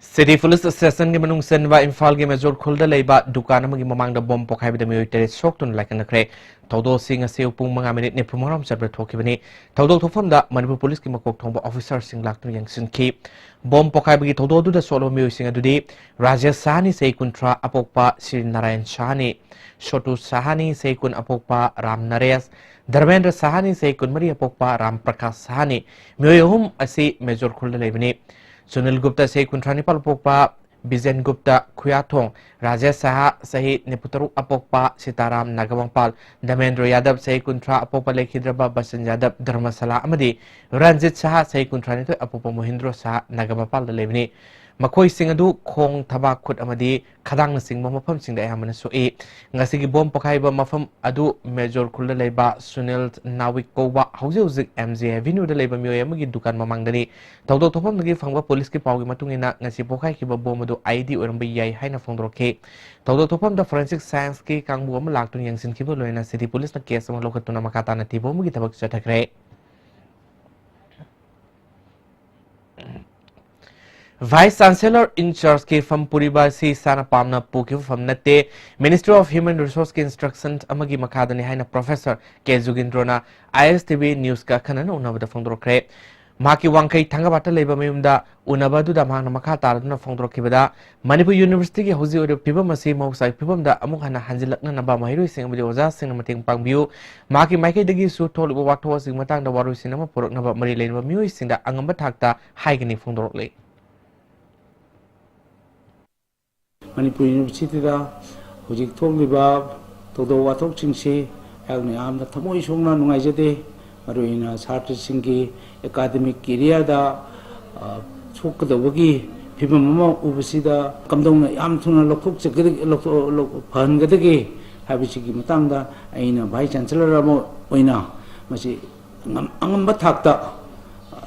ꯁꯤꯇꯤ ꯄꯨꯂꯤꯁ ꯁ꯭ꯇꯦꯁꯟꯒꯤ ꯃꯅꯨꯡ ꯆꯟꯕ ꯏꯝꯐꯥꯜꯒꯤ ꯃꯦꯖꯣꯔ ꯈꯨꯜꯗ ꯂꯩꯕ ꯗꯨꯀꯥꯟ ꯑꯃꯒꯤ ꯃꯃꯥꯡꯗ ꯕꯣꯝ ꯄꯣꯈꯥꯏꯕꯗ ꯃꯤꯑꯣꯏ ꯇꯔꯦꯠ ꯁꯣꯛꯇꯨꯅ ꯂꯥꯏꯀꯠꯅꯈ꯭ꯔꯦ꯫ ꯊꯧꯗꯣꯛ ꯑꯁꯤ ꯉꯁꯤ ꯑꯌꯨꯛ ꯄꯨꯡ ꯃꯉꯥ ꯃꯤꯅꯤꯠ ꯅꯤꯐꯨ ꯃꯉꯥꯔꯣꯝ ꯆꯠꯄꯗ ꯊꯣꯛꯈꯤꯕꯅꯤ꯫ ꯊꯧꯗꯣꯛ ꯊꯣꯛꯐꯝꯗ ꯃꯅꯤꯄꯨꯔ ꯄꯨꯂꯤꯁꯀꯤ ꯃꯀꯣꯛ ꯊꯣꯡꯕ ꯑꯣꯐꯤꯁꯥꯔꯁꯤꯡ ꯂꯥꯛꯇꯨꯅ ꯌꯦꯡꯁꯤꯟꯈꯤ꯫ ꯕꯣꯝ ꯄꯣꯈꯥꯏꯕꯒꯤ ꯊꯧꯗꯣꯛ ꯑꯗꯨꯗ ꯁꯣꯛꯂꯕ ꯃꯤꯑꯣꯏꯁꯤꯡ ꯑꯗꯨꯗꯤ ꯔꯥꯖꯦꯁ ꯁꯍꯥꯅꯤ, ꯆꯍꯤ ꯀꯨꯟꯊ꯭ꯔꯥ, ꯑꯄꯣꯛꯄ ꯁ꯭ꯔꯤ ꯅꯥꯔꯥꯌꯟ ꯁꯍꯥꯅꯤ, ꯁꯣꯇꯨ ꯁꯍꯥꯅꯤ, ꯆꯍꯤ ꯀꯨꯟ, ꯑꯄꯣꯛꯄ ꯔꯥꯝ ꯅꯔꯦꯁ, ꯙꯔꯃꯦꯟꯗ꯭ꯔ ꯁꯍꯥꯅꯤ, ꯆꯍꯤ ꯀꯨꯟꯃꯔꯤ, ꯑꯄꯣꯛꯄ ꯔꯥꯝ ꯄ꯭ꯔꯀꯥꯁ ꯁꯍꯥꯅꯤ꯫ ꯃꯤꯑꯣꯏ ꯑꯍꯨꯝ ꯑꯁꯤ ꯃꯦꯖꯣꯔ ꯈꯨꯜꯗ ꯂꯩꯕꯅꯤ꯫ ꯁꯨꯅꯤꯜ ꯒꯨꯞꯇ, ꯆꯍꯤ ꯀꯨꯟꯊ꯭ꯔꯥ ꯅꯤꯄꯥꯜ, ꯑꯄꯣꯛꯄ ꯕꯤꯖꯦꯟ ꯒꯨꯞꯇ, ꯈꯨꯌꯥꯊꯣꯡ, ꯔꯥꯖꯦꯁ ꯁꯍꯥ, ꯆꯍꯤ ꯅꯤꯐꯨ ꯇꯔꯨꯛ, ꯑꯄꯣꯛꯄ ꯁꯤꯇꯥꯔꯥꯝ ꯅꯥꯒꯥꯃꯄꯥꯜ, ꯙꯃꯦꯟꯗ꯭ꯔ ꯌꯥꯗꯕ, ꯆꯍꯤ ꯀꯨꯟꯊ꯭ꯔꯥ, ꯑꯄꯣꯛꯄ ꯂꯩꯈꯤꯗ꯭ꯔꯕ ꯕꯁꯟ ꯌꯥꯗꯕ, ꯙꯔꯃꯁꯥꯂꯥ ꯑꯃꯗꯤ ꯔꯟꯖꯤꯠ ꯁꯍꯥ, ꯆꯍꯤ ꯀꯨꯟꯊ꯭ꯔꯥꯅꯤꯊꯣꯏ, ꯑꯄꯣꯛꯄ ꯃꯣꯍꯤꯟꯗ꯭ꯔꯣ ꯁꯍꯥ, ꯅꯥꯒꯥꯃꯄꯥꯜꯗ ꯂꯩꯕꯅꯤ꯫ ꯃꯈꯣꯏꯁꯤꯡ ꯑꯗꯨ ꯈꯣꯡ, ꯊꯕꯥꯛ, ꯈꯨꯠ ꯑꯃꯗꯤ ꯈꯗꯥꯡꯅꯆꯤꯡꯕ ꯃꯐꯝꯁꯤꯡꯗ ꯑꯌꯥꯝꯕꯅ ꯁꯣꯛꯏ꯫ ꯉꯁꯤꯒꯤ ꯕꯣꯝ ꯄꯣꯈꯥꯏꯕ ꯃꯐꯝ ꯑꯗꯨ ꯃꯦꯖꯣꯔ ꯈꯨꯜꯗ ꯂꯩꯕ ꯁꯨꯅꯤꯜ ꯅꯥꯋꯤꯛ ꯀꯧꯕ ꯍꯧꯖꯤꯛ ꯍꯧꯖꯤꯛ ꯑꯦꯝ ꯖꯦ ꯑꯦꯚꯦꯅ꯭ꯌꯨꯗ ꯂꯩꯕ ꯃꯤꯑꯣꯏ ꯑꯃꯒꯤ ꯗꯨꯀꯥꯟ ꯃꯃꯥꯡꯗꯅꯤ꯫ ꯊꯧꯗꯣꯛ ꯊꯣꯛꯐꯝꯗꯒꯤ ꯐꯪꯕ ꯄꯨꯂꯤꯁꯀꯤ ꯄꯥꯎꯒꯤ ꯃꯇꯨꯡ ꯏꯟꯅ, ꯉꯁꯤ ꯄꯣꯈꯥꯏꯈꯤꯕ ꯕꯣꯝ ꯑꯗꯨ ꯑꯥꯏ ꯏ ꯗꯤ ꯑꯣꯏꯔꯝꯕ ꯌꯥꯏ ꯍꯥꯏꯅ ꯐꯣꯡꯗꯣꯔꯛꯈꯤ꯫ ꯊꯧꯗꯣꯛ ꯊꯣꯛꯐꯝꯗ ꯐꯣꯔꯦꯟꯁꯤꯛ ꯁꯥꯏꯟꯁꯀꯤ ꯀꯥꯡꯕꯨ ꯑꯃ ꯂꯥꯛꯇꯨꯅ ꯌꯦꯡꯁꯤꯟꯈꯤꯕ ꯂꯣꯏꯅ ꯁꯤꯇꯤ ꯄꯨꯂꯤꯁꯅ ꯀꯦꯁ ꯑꯃ ꯂꯧꯈꯠꯇꯨꯅ ꯃꯈꯥ ꯇꯥꯅ ꯊꯤꯕ ꯍꯨꯝꯕꯒꯤ ꯊꯕꯛ ꯆꯠꯊꯈ꯭ꯔꯦ꯫ ꯚꯥꯏꯁ ꯆꯥꯟꯁꯦꯂꯔ ꯏꯟ ꯆꯥꯔꯖꯀꯤ ꯐꯝ ꯄꯨꯔꯤꯕ ꯑꯁꯤ ꯏꯁꯥꯅ ꯄꯥꯝꯅ ꯄꯨꯈꯤꯕ ꯐꯝ ꯅꯠꯇꯦ, Ministry of Human Resourceꯀꯤ instruction ꯑꯃꯒꯤ ꯃꯈꯥꯗꯅꯤ ꯍꯥꯏꯅ ꯄ꯭ꯔꯣꯐꯦꯁꯔ ꯀꯦ ꯖꯨꯒꯤꯟꯗ꯭ꯔꯣꯅ ꯑꯥꯏ ꯑꯦꯁ ꯇꯤ ꯚꯤ ꯅ꯭ꯌꯨꯁꯀ ꯑꯈꯟꯅꯅ ꯎꯅꯕꯗ ꯐꯣꯡꯗꯣꯔꯛꯈ꯭ꯔꯦ꯫ ꯃꯍꯥꯛꯀꯤ ꯋꯥꯡꯈꯩ ꯊꯥꯡꯒꯄꯥꯠꯇ ꯂꯩꯕ ꯃꯌꯨꯝꯗ ꯎꯅꯕ ꯑꯗꯨꯗ ꯃꯍꯥꯛꯅ ꯃꯈꯥ ꯇꯥꯔꯗꯨꯅ ꯐꯣꯡꯗꯣꯔꯛꯈꯤꯕꯗ, ꯃꯅꯤꯄꯨꯔ ꯌꯨꯅꯤꯚꯔꯁꯤꯇꯤꯒꯤ ꯍꯧꯖꯤꯛ ꯑꯣꯏꯔꯤꯕ ꯐꯤꯕꯝ ꯑꯁꯤ ꯃꯍꯧꯁꯥꯒꯤ ꯐꯤꯕꯝꯗ ꯑꯃꯨꯛ ꯍꯟꯅ ꯍꯟꯖꯤꯜꯂꯛꯅꯅꯕ ꯃꯍꯩꯔꯣꯏꯁꯤꯡ ꯑꯃꯗꯤ ꯑꯣꯖꯥꯁꯤꯡꯅ ꯃꯇꯦꯡ ꯄꯥꯡꯕꯤꯌꯨ꯫ ꯃꯍꯥꯛꯀꯤ ꯃꯥꯏꯀꯩꯗꯒꯤꯁꯨ ꯊꯣꯛꯂꯤꯕ ꯋꯥꯊꯣꯛ ꯑꯁꯤꯒꯤ ꯃꯇꯥꯡꯗ ꯋꯥꯔꯣꯏꯁꯤꯟ ꯑꯃ ꯄꯨꯔꯛꯅꯕ ꯃꯔꯤ ꯂꯩꯅꯕ ꯃꯤꯑꯣꯏꯁꯤꯡꯗ ꯑꯉꯝꯕ ꯊꯥꯛꯇ ꯍꯥꯏꯒꯅꯤ ꯐꯣꯡꯗꯣꯔꯛꯂꯤ꯫ ꯃꯅꯤꯄꯨꯔ ꯌꯨꯅꯤꯚꯔꯁꯤꯇꯤꯗ ꯍꯧꯖꯤꯛ ꯊꯣꯛꯂꯤꯕ ꯊꯧꯗꯣꯛ ꯋꯥꯊꯣꯛꯁꯤꯡꯁꯤ ꯑꯩꯍꯥꯛꯅ ꯌꯥꯝꯅ ꯊꯃꯣꯏ ꯁꯣꯛꯅ ꯅꯨꯡꯉꯥꯏꯖꯗꯦ꯫ ꯃꯔꯨꯑꯣꯏꯅ ꯁꯥꯇ꯭ꯔꯁꯤꯡꯒꯤ ꯑꯦꯀꯥꯗꯃꯤꯛ ꯀꯦꯔꯤꯌꯔꯗ, ꯑ, ꯁꯣꯛꯀꯗꯧꯕꯒꯤ ꯐꯤꯕꯝ ꯑꯃ ꯎꯕꯁꯤꯗ ꯀꯝꯗꯧꯅ ꯌꯥꯝ ꯊꯨꯅ ꯂꯧꯊꯣꯛꯆꯒꯗꯒꯦ, ꯂꯧꯊꯣꯛ-, ꯂꯧ-, ꯐꯍꯟꯒꯗꯒꯦ ꯍꯥꯏꯕꯁꯤꯒꯤ ꯃꯇꯥꯡꯗ ꯑꯩꯅ ꯚꯥꯏꯁ ꯆꯥꯟꯁꯦꯂꯔ ꯑꯃ ꯑꯣꯏꯅ ꯃꯁꯤ ꯉꯝ-, ꯑꯉꯝꯕ ꯊꯥꯛꯇ,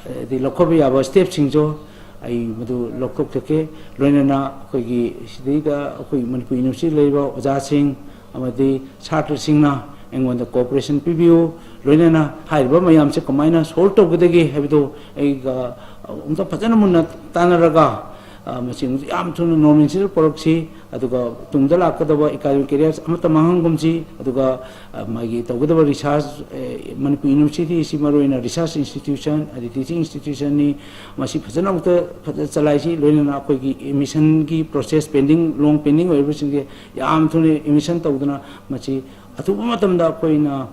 ꯍꯥꯏꯗꯤ, ꯂꯧꯈꯠꯄ ꯌꯥꯕ ꯁ꯭ꯇꯦꯞꯁꯤꯡꯁꯨ ꯑꯩ ꯃꯗꯨ ꯂꯧꯊꯣꯛꯆꯒꯦ꯫ ꯂꯣꯏꯅꯅ ꯑꯩꯈꯣꯏꯒꯤ ꯁꯤꯗꯩꯗ ꯑꯩꯈꯣꯏ ꯃꯅꯤꯄꯨꯔ ꯌꯨꯅꯤꯚꯔꯁꯤꯇꯤ ꯂꯩꯔꯤꯕ ꯑꯣꯖꯥꯁꯤꯡ ꯑꯃꯗꯤ ꯁꯥꯇ꯭ꯔꯁꯤꯡꯅ ꯑꯩꯉꯣꯟꯗ ꯀꯣꯑꯣꯄꯔꯦꯁꯟ ꯄꯤꯕꯤꯌꯨ꯫ ꯂꯣꯏꯅꯅ ꯍꯥꯏꯔꯤꯕ ꯃꯌꯥꯝꯁꯦ ꯀꯃꯥꯏꯅ ꯁꯣꯜꯕ ꯇꯧꯒꯗꯒꯦ ꯍꯥꯏꯕꯗꯨ ꯑꯩꯒ ꯑꯃꯨꯛꯇ ꯐꯖꯅ ꯃꯨꯟꯅ ꯇꯥꯟꯅꯔꯒ, ꯑ, ꯃꯁꯤ ꯑꯃꯨꯛ ꯌꯥꯝ ꯊꯨꯅ ꯅꯣꯔꯃꯦꯜꯁꯤꯗ ꯄꯨꯔꯛꯁꯤ꯫ ꯑꯗꯨꯒ ꯇꯨꯡꯗ ꯂꯥꯛꯀꯗꯕ ꯑꯦꯀꯥꯗꯃꯤꯛ ꯀꯦꯔꯤꯌꯔ ꯑꯃꯠꯇ ꯃꯥꯡꯍꯟꯒꯨꯝꯁꯤ꯫ ꯑꯗꯨꯒ, ꯑ, ꯃꯥꯒꯤ ꯇꯧꯒꯗꯕ ꯔꯤꯁꯥꯔꯁ, ꯑꯦ, ꯃꯅꯤꯄꯨꯔ ꯌꯨꯅꯤꯚꯔꯁꯤꯇꯤ ꯑꯁꯤ ꯃꯔꯨꯑꯣꯏꯅ ꯔꯤꯁꯥꯔꯁ ꯏꯟꯁꯇꯤꯇ꯭ꯌꯨꯁꯟ, ꯑꯗꯩ ꯇꯤꯆꯤꯡ ꯏꯟꯁꯇꯤꯇ꯭ꯌꯨꯁꯟꯅꯤ꯫ ꯃꯁꯤ ꯐꯖꯅ ꯑꯃꯨꯛꯇ ꯐꯖꯅ ꯆꯂꯥꯏꯁꯤ꯫ ꯂꯣꯏꯅꯅ ꯑꯩꯈꯣꯏꯒꯤ ꯑꯦꯗꯃꯤꯁꯟꯒꯤ ꯄ꯭ꯔꯣꯁꯦꯁ ꯄꯦꯟꯗꯤꯡ, ꯂꯣꯡ ꯄꯦꯟꯗꯤꯡ ꯑꯣꯏꯔꯤꯕꯁꯤꯡꯁꯦ ꯌꯥꯝ ꯊꯨꯅ ꯑꯦꯗꯃꯤꯁꯟ ꯇꯧꯗꯨꯅ ꯃꯁꯤ ꯑꯊꯨꯕ ꯃꯇꯝꯗ ꯑꯩꯈꯣꯏꯅ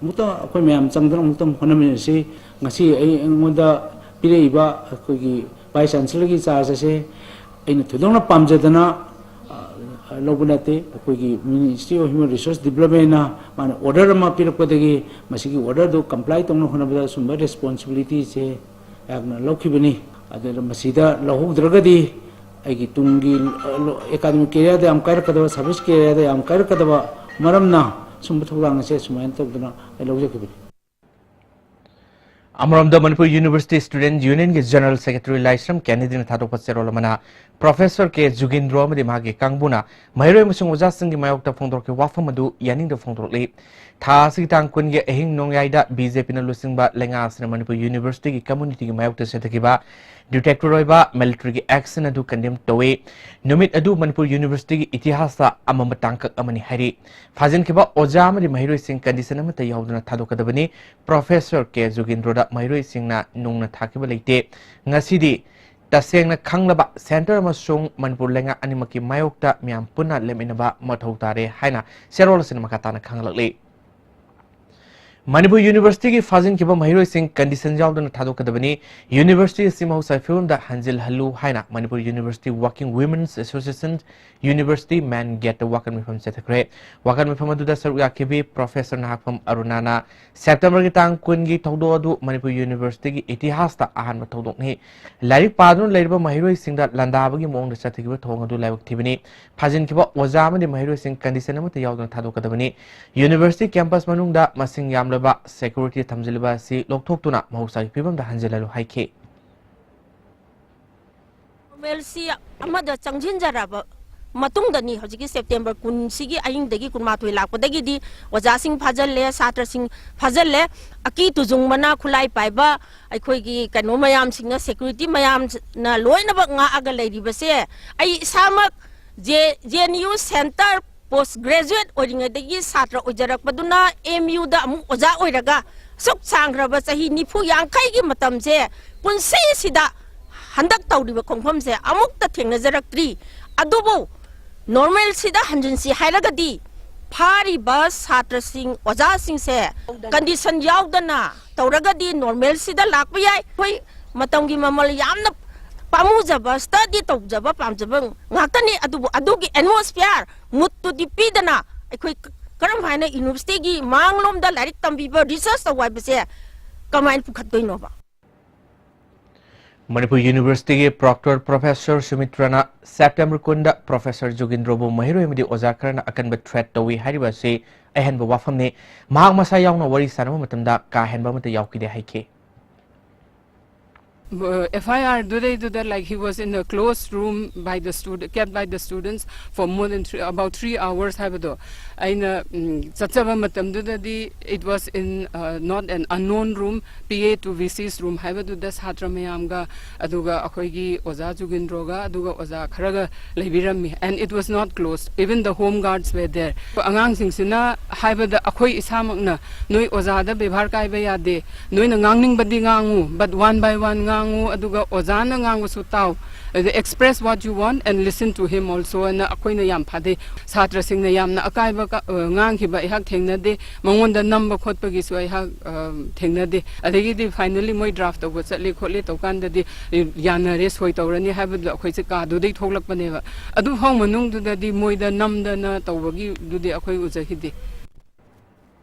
ꯑꯃꯨꯛꯇ ꯑꯩꯈꯣꯏ ꯃꯌꯥꯝ ꯆꯪꯗꯨꯅ ꯑꯃꯨꯛꯇꯪ ꯍꯣꯠꯅꯃꯤꯟꯅꯁꯤ꯫ ꯉꯁꯤ ꯑꯩ, ꯑꯩꯉꯣꯟꯗ ꯄꯤꯔꯛꯏꯕ ꯑꯩꯈꯣꯏꯒꯤ ꯚꯥꯏꯁ ꯆꯥꯟꯁꯦꯂꯔꯒꯤ ꯆꯥꯔꯖ ꯑꯁꯦ ꯑꯩꯅ ꯊꯣꯏꯗꯣꯛꯅ ꯄꯥꯝꯖꯗꯅ, ꯑ, ꯂꯧꯕ ꯅꯠꯇꯦ꯫ ꯑꯩꯈꯣꯏꯒꯤ Ministry of Human Resource Developmentꯅ ꯃꯥꯅ ꯑꯣꯔꯗꯔ ꯑꯃ ꯄꯤꯔꯛꯄꯗꯒꯤ ꯃꯁꯤꯒꯤ ꯑꯣꯔꯗꯔꯗꯨ ꯀꯝꯄ꯭ꯂꯥꯏ ꯇꯧꯅꯕ ꯍꯣꯠꯅꯕꯗ ꯁꯨꯝꯕ ꯔꯦꯁꯄꯣꯟꯁꯤꯕꯤꯂꯤꯇꯤꯁꯦ ꯑꯩꯍꯥꯛꯅ ꯂꯧꯈꯤꯕꯅꯤ꯫ ꯑꯗꯨꯅ ꯃꯁꯤꯗ ꯂꯧꯍꯧꯗ꯭ꯔꯒꯗꯤ ꯑꯩꯒꯤ ꯇꯨꯡꯒꯤ, ꯑ, ꯂꯣ-, ꯑꯦꯀꯥꯗꯃꯤꯛ ꯀꯦꯔꯤꯌꯔꯗ ꯌꯥꯝ ꯀꯥꯏꯔꯛꯀꯗꯕ, ꯁꯥꯔꯚꯤꯁ ꯀꯦꯔꯤꯌꯔꯗ ꯌꯥꯝ ꯀꯥꯏꯔꯛꯀꯗꯕ ꯃꯔꯝꯅ ꯁꯨꯝꯕ ꯊꯧꯗꯥꯡ ꯑꯁꯦ ꯁꯨꯃꯥꯏꯅ ꯇꯧꯗꯅ ꯑꯩ ꯂꯧꯖꯈꯤꯕꯅꯤ꯫ ꯑꯃꯔꯣꯝꯗ ꯃꯅꯤꯄꯨꯔ ꯌꯨꯅꯤꯚꯔꯁꯤꯇꯤ ꯁ꯭ꯇꯨꯗꯦꯟꯠ ꯌꯨꯅꯤꯌꯟꯒꯤ ꯖꯦꯅꯔꯦꯜ ꯁꯦꯀ꯭ꯔꯦꯇꯔꯤ ꯂꯥꯏꯁ꯭ꯔꯝ ꯀꯦꯅꯦꯗꯤꯅ ꯊꯥꯗꯣꯛꯄ ꯆꯦꯔꯣꯜ ꯑꯃꯅ ꯄ꯭ꯔꯣꯐꯦꯁꯔ ꯀꯦ ꯖꯨꯒꯦꯟꯗ꯭ꯔꯣ ꯑꯃꯗꯤ ꯃꯍꯥꯛꯀꯤ ꯀꯥꯡꯕꯨꯅ ꯃꯍꯩꯔꯣꯏ ꯑꯃꯁꯨꯡ ꯑꯣꯖꯥꯁꯤꯡꯒꯤ ꯃꯥꯌꯣꯛꯇ ꯐꯣꯡꯗꯣꯔꯛꯈꯤꯕ ꯋꯥꯐꯝ ꯑꯗꯨ ꯌꯥꯅꯤꯡꯗꯕ ꯐꯣꯡꯗꯣꯔꯛꯂꯤ꯫ ꯊꯥ ꯑꯁꯤꯒꯤ ꯇꯥꯡ ꯀꯨꯟꯒꯤ ꯑꯍꯤꯡ ꯅꯣꯡꯌꯥꯏꯗ ꯕꯤ ꯖꯦ ꯄꯤꯅ ꯂꯨꯆꯤꯡꯕ ꯂꯩꯉꯥꯛ ꯑꯁꯤꯅ ꯃꯅꯤꯄꯨꯔ ꯌꯨꯅꯤꯚꯔꯁꯤꯇꯤꯒꯤ ꯀꯝꯃ꯭ꯌꯨꯅꯤꯇꯤꯒꯤ ꯃꯥꯌꯣꯛꯇ ꯆꯠꯊꯈꯤꯕ Dictator ꯑꯣꯏꯕ military ꯒꯤ action ꯑꯗꯨ condemn ꯇꯧꯏ꯫ ꯅꯨꯃꯤꯠ ꯑꯗꯨ ꯃꯅꯤꯄꯨꯔ University ꯒꯤ ꯏꯇꯤꯍꯥꯁꯇ ꯑꯃꯝꯕ ꯇꯥꯡꯀꯛ ꯑꯃꯅꯤ ꯍꯥꯏꯔꯤ꯫ ꯐꯥꯖꯤꯟꯈꯤꯕ ꯑꯣꯖꯥ ꯑꯃꯗꯤ ꯃꯍꯩꯔꯣꯏꯁꯤꯡ condition ꯑꯃꯠꯇ ꯌꯥꯎꯗꯅ ꯊꯥꯗꯣꯛꯀꯗꯕꯅꯤ꯫ Professor ꯀꯦ ꯖꯨꯒꯤꯟꯗ꯭ꯔꯣꯗ ꯃꯍꯩꯔꯣꯏꯁꯤꯡꯅ ꯅꯨꯡꯅ ꯊꯥꯈꯤꯕ ꯂꯩꯇꯦ꯫ ꯉꯁꯤꯗꯤ ꯇꯁꯦꯡꯅ ꯈꯪꯂꯕ centre ꯑꯃꯁꯨꯡ ꯃꯅꯤꯄꯨꯔ ꯂꯩꯉꯥꯛ ꯑꯅꯤꯃꯛꯀꯤ ꯃꯥꯌꯣꯛꯇ ꯃꯤꯌꯥꯝ ꯄꯨꯟꯅ ꯂꯦꯞꯃꯤꯟꯅꯕ ꯃꯊꯧ ꯇꯥꯔꯦ ꯍꯥꯏꯅ ꯆꯦꯔꯣꯜ ꯑꯁꯤꯅ ꯃꯈꯥ ꯇꯥꯅ ꯈꯪꯍꯜꯂꯛꯂꯤ꯫ ꯃꯅꯤꯄꯨꯔ University ꯒꯤ ꯐꯥꯖꯤꯟꯈꯤꯕ ꯃꯍꯩꯔꯣꯏꯁꯤꯡ condition ꯌꯥꯎꯗꯅ ꯊꯥꯗꯣꯛꯀꯗꯕꯅꯤ꯫ University ꯑꯁꯤ ꯃꯍꯧꯁꯥꯒꯤ ꯐꯤꯕꯝꯗ ꯍꯟꯖꯤꯜꯍꯜꯂꯨ ꯍꯥꯏꯅ Manipur University Working Women's Association University main gate ꯇ ꯋꯥꯀꯠ ꯃꯤꯐꯝ ꯆꯠꯊꯈ꯭ꯔꯦ꯫ ꯋꯥꯀꯠ ꯃꯤꯐꯝ ꯑꯗꯨꯗ ꯁꯔꯨꯛ ꯌꯥꯈꯤꯕꯤ Professor ꯅꯍꯥꯛꯐꯝ ꯑꯔꯨꯅꯥꯅ September ꯒꯤ ꯇꯥꯡ ꯀꯨꯟꯒꯤ ꯊꯧꯗꯣꯛ ꯑꯗꯨ ꯃꯅꯤꯄꯨꯔ University ꯒꯤ ꯏꯇꯤꯍꯥꯁꯇ ꯑꯍꯥꯟꯕ ꯊꯧꯗꯣꯛꯅꯤ꯫ ꯂꯥꯏꯔꯤꯛ ꯄꯥꯗꯨꯅ ꯂꯩꯔꯤꯕ ꯃꯍꯩꯔꯣꯏꯁꯤꯡꯗ ꯂꯥꯟꯗꯥꯕꯒꯤ ꯃꯑꯣꯡꯗ ꯆꯠꯊꯈꯤꯕ ꯊꯧꯑꯣꯡ ꯑꯗꯨ ꯂꯥꯏꯕꯛ ꯊꯤꯕꯅꯤ꯫ ꯐꯥꯖꯤꯟꯈꯤꯕ ꯑꯣꯖꯥ ꯑꯃꯗꯤ ꯃꯍꯩꯔꯣꯏꯁꯤꯡ condition ꯑꯃꯠꯇ ꯌꯥꯎꯗꯅ ꯊꯥꯗꯣꯛꯀꯗꯕꯅꯤ꯫ University campus ꯃꯅꯨꯡꯗ ꯃꯁꯤꯡ ꯌꯥꯝꯂꯕ security ꯊꯝꯖꯤꯜꯂꯤꯕ ꯑꯁꯤ ꯂꯧꯊꯣꯛꯇꯨꯅ ꯃꯍꯧꯁꯥꯒꯤ ꯐꯤꯕꯝꯗ ꯍꯟꯖꯤꯜꯍꯜꯂꯨ ꯍꯥꯏꯈꯤ꯫ Normalcy ꯑꯃꯗ ꯆꯪꯁꯤꯟꯖꯔꯕ ꯃꯇꯨꯡꯗꯅꯤ, ꯍꯧꯖꯤꯛꯀꯤ September ꯀꯨꯟꯁꯤꯒꯤ ꯑꯍꯤꯡꯗꯒꯤ ꯀꯨꯟꯃꯥꯊꯣꯏ ꯂꯥꯛꯄꯗꯒꯤꯗꯤ ꯑꯣꯖꯥꯁꯤꯡ ꯐꯥꯖꯤꯜꯂꯦ, ꯁꯥꯇ꯭ꯔꯁꯤꯡ ꯐꯥꯖꯤꯜꯂꯦ꯫ ꯑꯀꯤ ꯇꯨꯖꯨꯡꯕꯅ ꯈꯨꯠꯂꯥꯏ ꯄꯥꯏꯕ ꯑꯩꯈꯣꯏꯒꯤ ꯀꯩꯅꯣ ꯃꯌꯥꯝꯁꯤꯡꯅ, security ꯃꯌꯥꯝꯅ ꯂꯣꯏꯅꯃꯛ ꯉꯥꯛꯑꯒ ꯂꯩꯔꯤꯕꯁꯦ, ꯑꯩ ꯏꯁꯥꯃꯛ J-, JNU centre post graduate ꯑꯣꯏꯔꯤꯉꯩꯗꯒꯤ ꯁꯥꯇ꯭ꯔ ꯑꯣꯏꯖꯔꯛꯄꯗꯨꯅ MU ꯗ ꯑꯃꯨꯛ ꯑꯣꯖꯥ ꯑꯣꯏꯔꯒ ꯑꯁꯨꯛ ꯁꯥꯡꯈ꯭ꯔꯕ ꯆꯍꯤ ꯅꯤꯐꯨ ꯌꯥꯡꯈꯩꯒꯤ ꯃꯇꯝꯁꯦ ꯄꯨꯟꯁꯤꯁꯤꯗ ꯍꯟꯗꯛ ꯇꯧꯔꯤꯕ ꯈꯣꯡꯐꯝꯁꯦ ꯑꯃꯨꯛꯇ ꯊꯦꯡꯅꯖꯔꯛꯇ꯭ꯔꯤ꯫ ꯑꯗꯨꯕꯨ normalcy ꯗ ꯍꯟꯖꯤꯟꯁꯤ ꯍꯥꯏꯔꯒꯗꯤ ꯐꯥꯔꯤꯕ ꯁꯥꯇ꯭ꯔꯁꯤꯡ, ꯑꯣꯖꯥꯁꯤꯡꯁꯦ condition ꯌꯥꯎꯗꯅ ꯇꯧꯔꯒꯗꯤ normalcy ꯗ ꯂꯥꯛꯄ ꯌꯥꯏ꯫ ꯑꯩꯈꯣꯏ ꯃꯇꯝꯒꯤ ꯃꯃꯜ ꯌꯥꯝꯅ ꯄꯥꯝꯃꯨꯖꯕ, study ꯇꯧꯖꯕ ꯄꯥꯝꯖꯕ ꯉꯥꯛꯇꯅꯤ꯫ ꯑꯗꯨꯕꯨ ꯑꯗꯨꯒꯤ atmosphere, mood ꯇꯨꯗꯤ ꯄꯤꯗꯅ ꯑꯩꯈꯣꯏ ꯀ-, ꯀꯔꯝ ꯍꯥꯏꯅ university ꯒꯤ ꯃꯥꯡꯂꯣꯝꯗ ꯂꯥꯏꯔꯤꯛ ꯇꯝꯕꯤꯕ, research ꯇꯧꯕ ꯍꯥꯏꯕꯁꯦ ꯀꯃꯥꯏꯅ ꯄꯨꯈꯠꯇꯣꯏꯅꯣꯕ? ꯃꯅꯤꯄꯨꯔ University ꯒꯤ proctor Professor ꯁꯨꯃꯤꯇ꯭ꯔꯅ September ꯀꯨꯟꯗ Professor ꯖꯨꯒꯤꯟꯗ꯭ꯔꯣꯕꯨ ꯃꯍꯩꯔꯣꯏ ꯑꯃꯗꯤ ꯑꯣꯖꯥ ꯈꯔꯅ ꯑꯀꯟꯕ threat ꯇꯧꯏ ꯍꯥꯏꯔꯤꯕ ꯑꯁꯤ ꯑꯍꯦꯟꯕ ꯋꯥꯐꯝꯅꯤ꯫ ꯃꯍꯥꯛ ꯃꯁꯥ ꯌꯥꯎꯅ ꯋꯥꯔꯤ ꯁꯥꯟꯅꯕ ꯃꯇꯝꯗ ꯀꯥ ꯍꯦꯟꯕ ꯑꯃꯠꯇ ꯌꯥꯎꯈꯤꯗꯦ ꯍꯥꯏꯈꯤ꯫ ꯑꯦꯐ ꯑꯥꯏ ꯑꯥꯔꯗꯨꯗꯩꯗꯨꯗ, like, he was in a closed room by the student, kept by the students for more than three, about three hours ꯍꯥꯏꯕꯗꯣ ꯑꯩꯅ ꯎꯝ, ꯆꯠꯆꯕ ꯃꯇꯝꯗꯨꯗꯗꯤ, it was in, uh, not an unknown room, P A to V C's room ꯍꯥꯏꯕꯗꯨꯗ ꯁꯥꯇ꯭ꯔ ꯃꯌꯥꯝꯒ, ꯑꯗꯨꯒ ꯑꯩꯈꯣꯏꯒꯤ ꯑꯣꯖꯥ ꯖꯨꯒꯤꯟꯗ꯭ꯔꯣꯒ, ꯑꯗꯨꯒ ꯑꯣꯖꯥ ꯈꯔꯒ ꯂꯩꯕꯤꯔꯝꯃꯤ, and it was not closed, even the home guards were there. ꯑꯉꯥꯡꯁꯤꯡꯁꯤꯅ ꯍꯥꯏꯕꯗ, ꯑꯩꯈꯣꯏ ꯏꯁꯥꯃꯛꯅ, "ꯅꯣꯏ ꯑꯣꯖꯥꯗ ꯕꯦꯕꯥꯔ ꯀꯥꯏꯕ ꯌꯥꯗꯦ, ꯅꯣꯏꯅ ꯉꯥꯡꯅꯤꯡꯕꯗꯤ ꯉꯥꯡꯉꯨ, but one by one ꯉꯥꯡꯉꯨ, ꯑꯗꯨꯒ ꯑꯣꯖꯥꯅ ꯉꯥꯡꯕꯁꯨ ꯇꯥꯎ, ꯑꯗ express what you want and listen to him also" ꯑꯅ ꯑꯩꯈꯣꯏꯅ ꯌꯥꯝ ꯐꯥꯗꯩ꯫ ꯁꯥꯇ꯭ꯔꯁꯤꯡꯅ ꯌꯥꯝꯅ ꯑꯀꯥꯏꯕ ꯀ-, ꯑ, ꯉꯥꯡꯈꯤꯕ ꯑꯩꯍꯥꯛ ꯊꯦꯡꯅꯗꯦ, ꯃꯉꯣꯟꯗ ꯅꯝꯕ ꯈꯣꯠꯄꯒꯤꯁꯨ ꯑꯩꯍꯥꯛ, ꯑ, ꯊꯦꯡꯅꯗꯦ꯫ ꯑꯗꯒꯤꯗꯤ finally ꯃꯣꯏ draft ꯇꯧꯕ ꯆꯠꯂꯤ ꯈꯣꯠꯂꯤ ꯇꯧꯀꯥꯟꯗꯗꯤ, ꯑ, ꯌꯥꯅꯔꯦ, ꯁꯣꯏ ꯇꯧꯔꯅꯤ ꯍꯥꯏꯕꯗꯨꯗ ꯑꯩꯈꯣꯏꯁꯦ ꯀꯥꯗꯨꯗꯩ ꯊꯣꯛꯂꯛꯄꯅꯦꯕ꯫ ꯑꯗꯨꯐꯥꯎ ꯃꯅꯨꯡꯗꯨꯗꯗꯤ ꯃꯣꯏꯗ ꯅꯝꯗꯅ ꯇꯧꯕꯒꯤꯗꯨꯗꯤ ꯑꯩꯈꯣꯏ ꯎꯖꯈꯤꯗꯦ꯫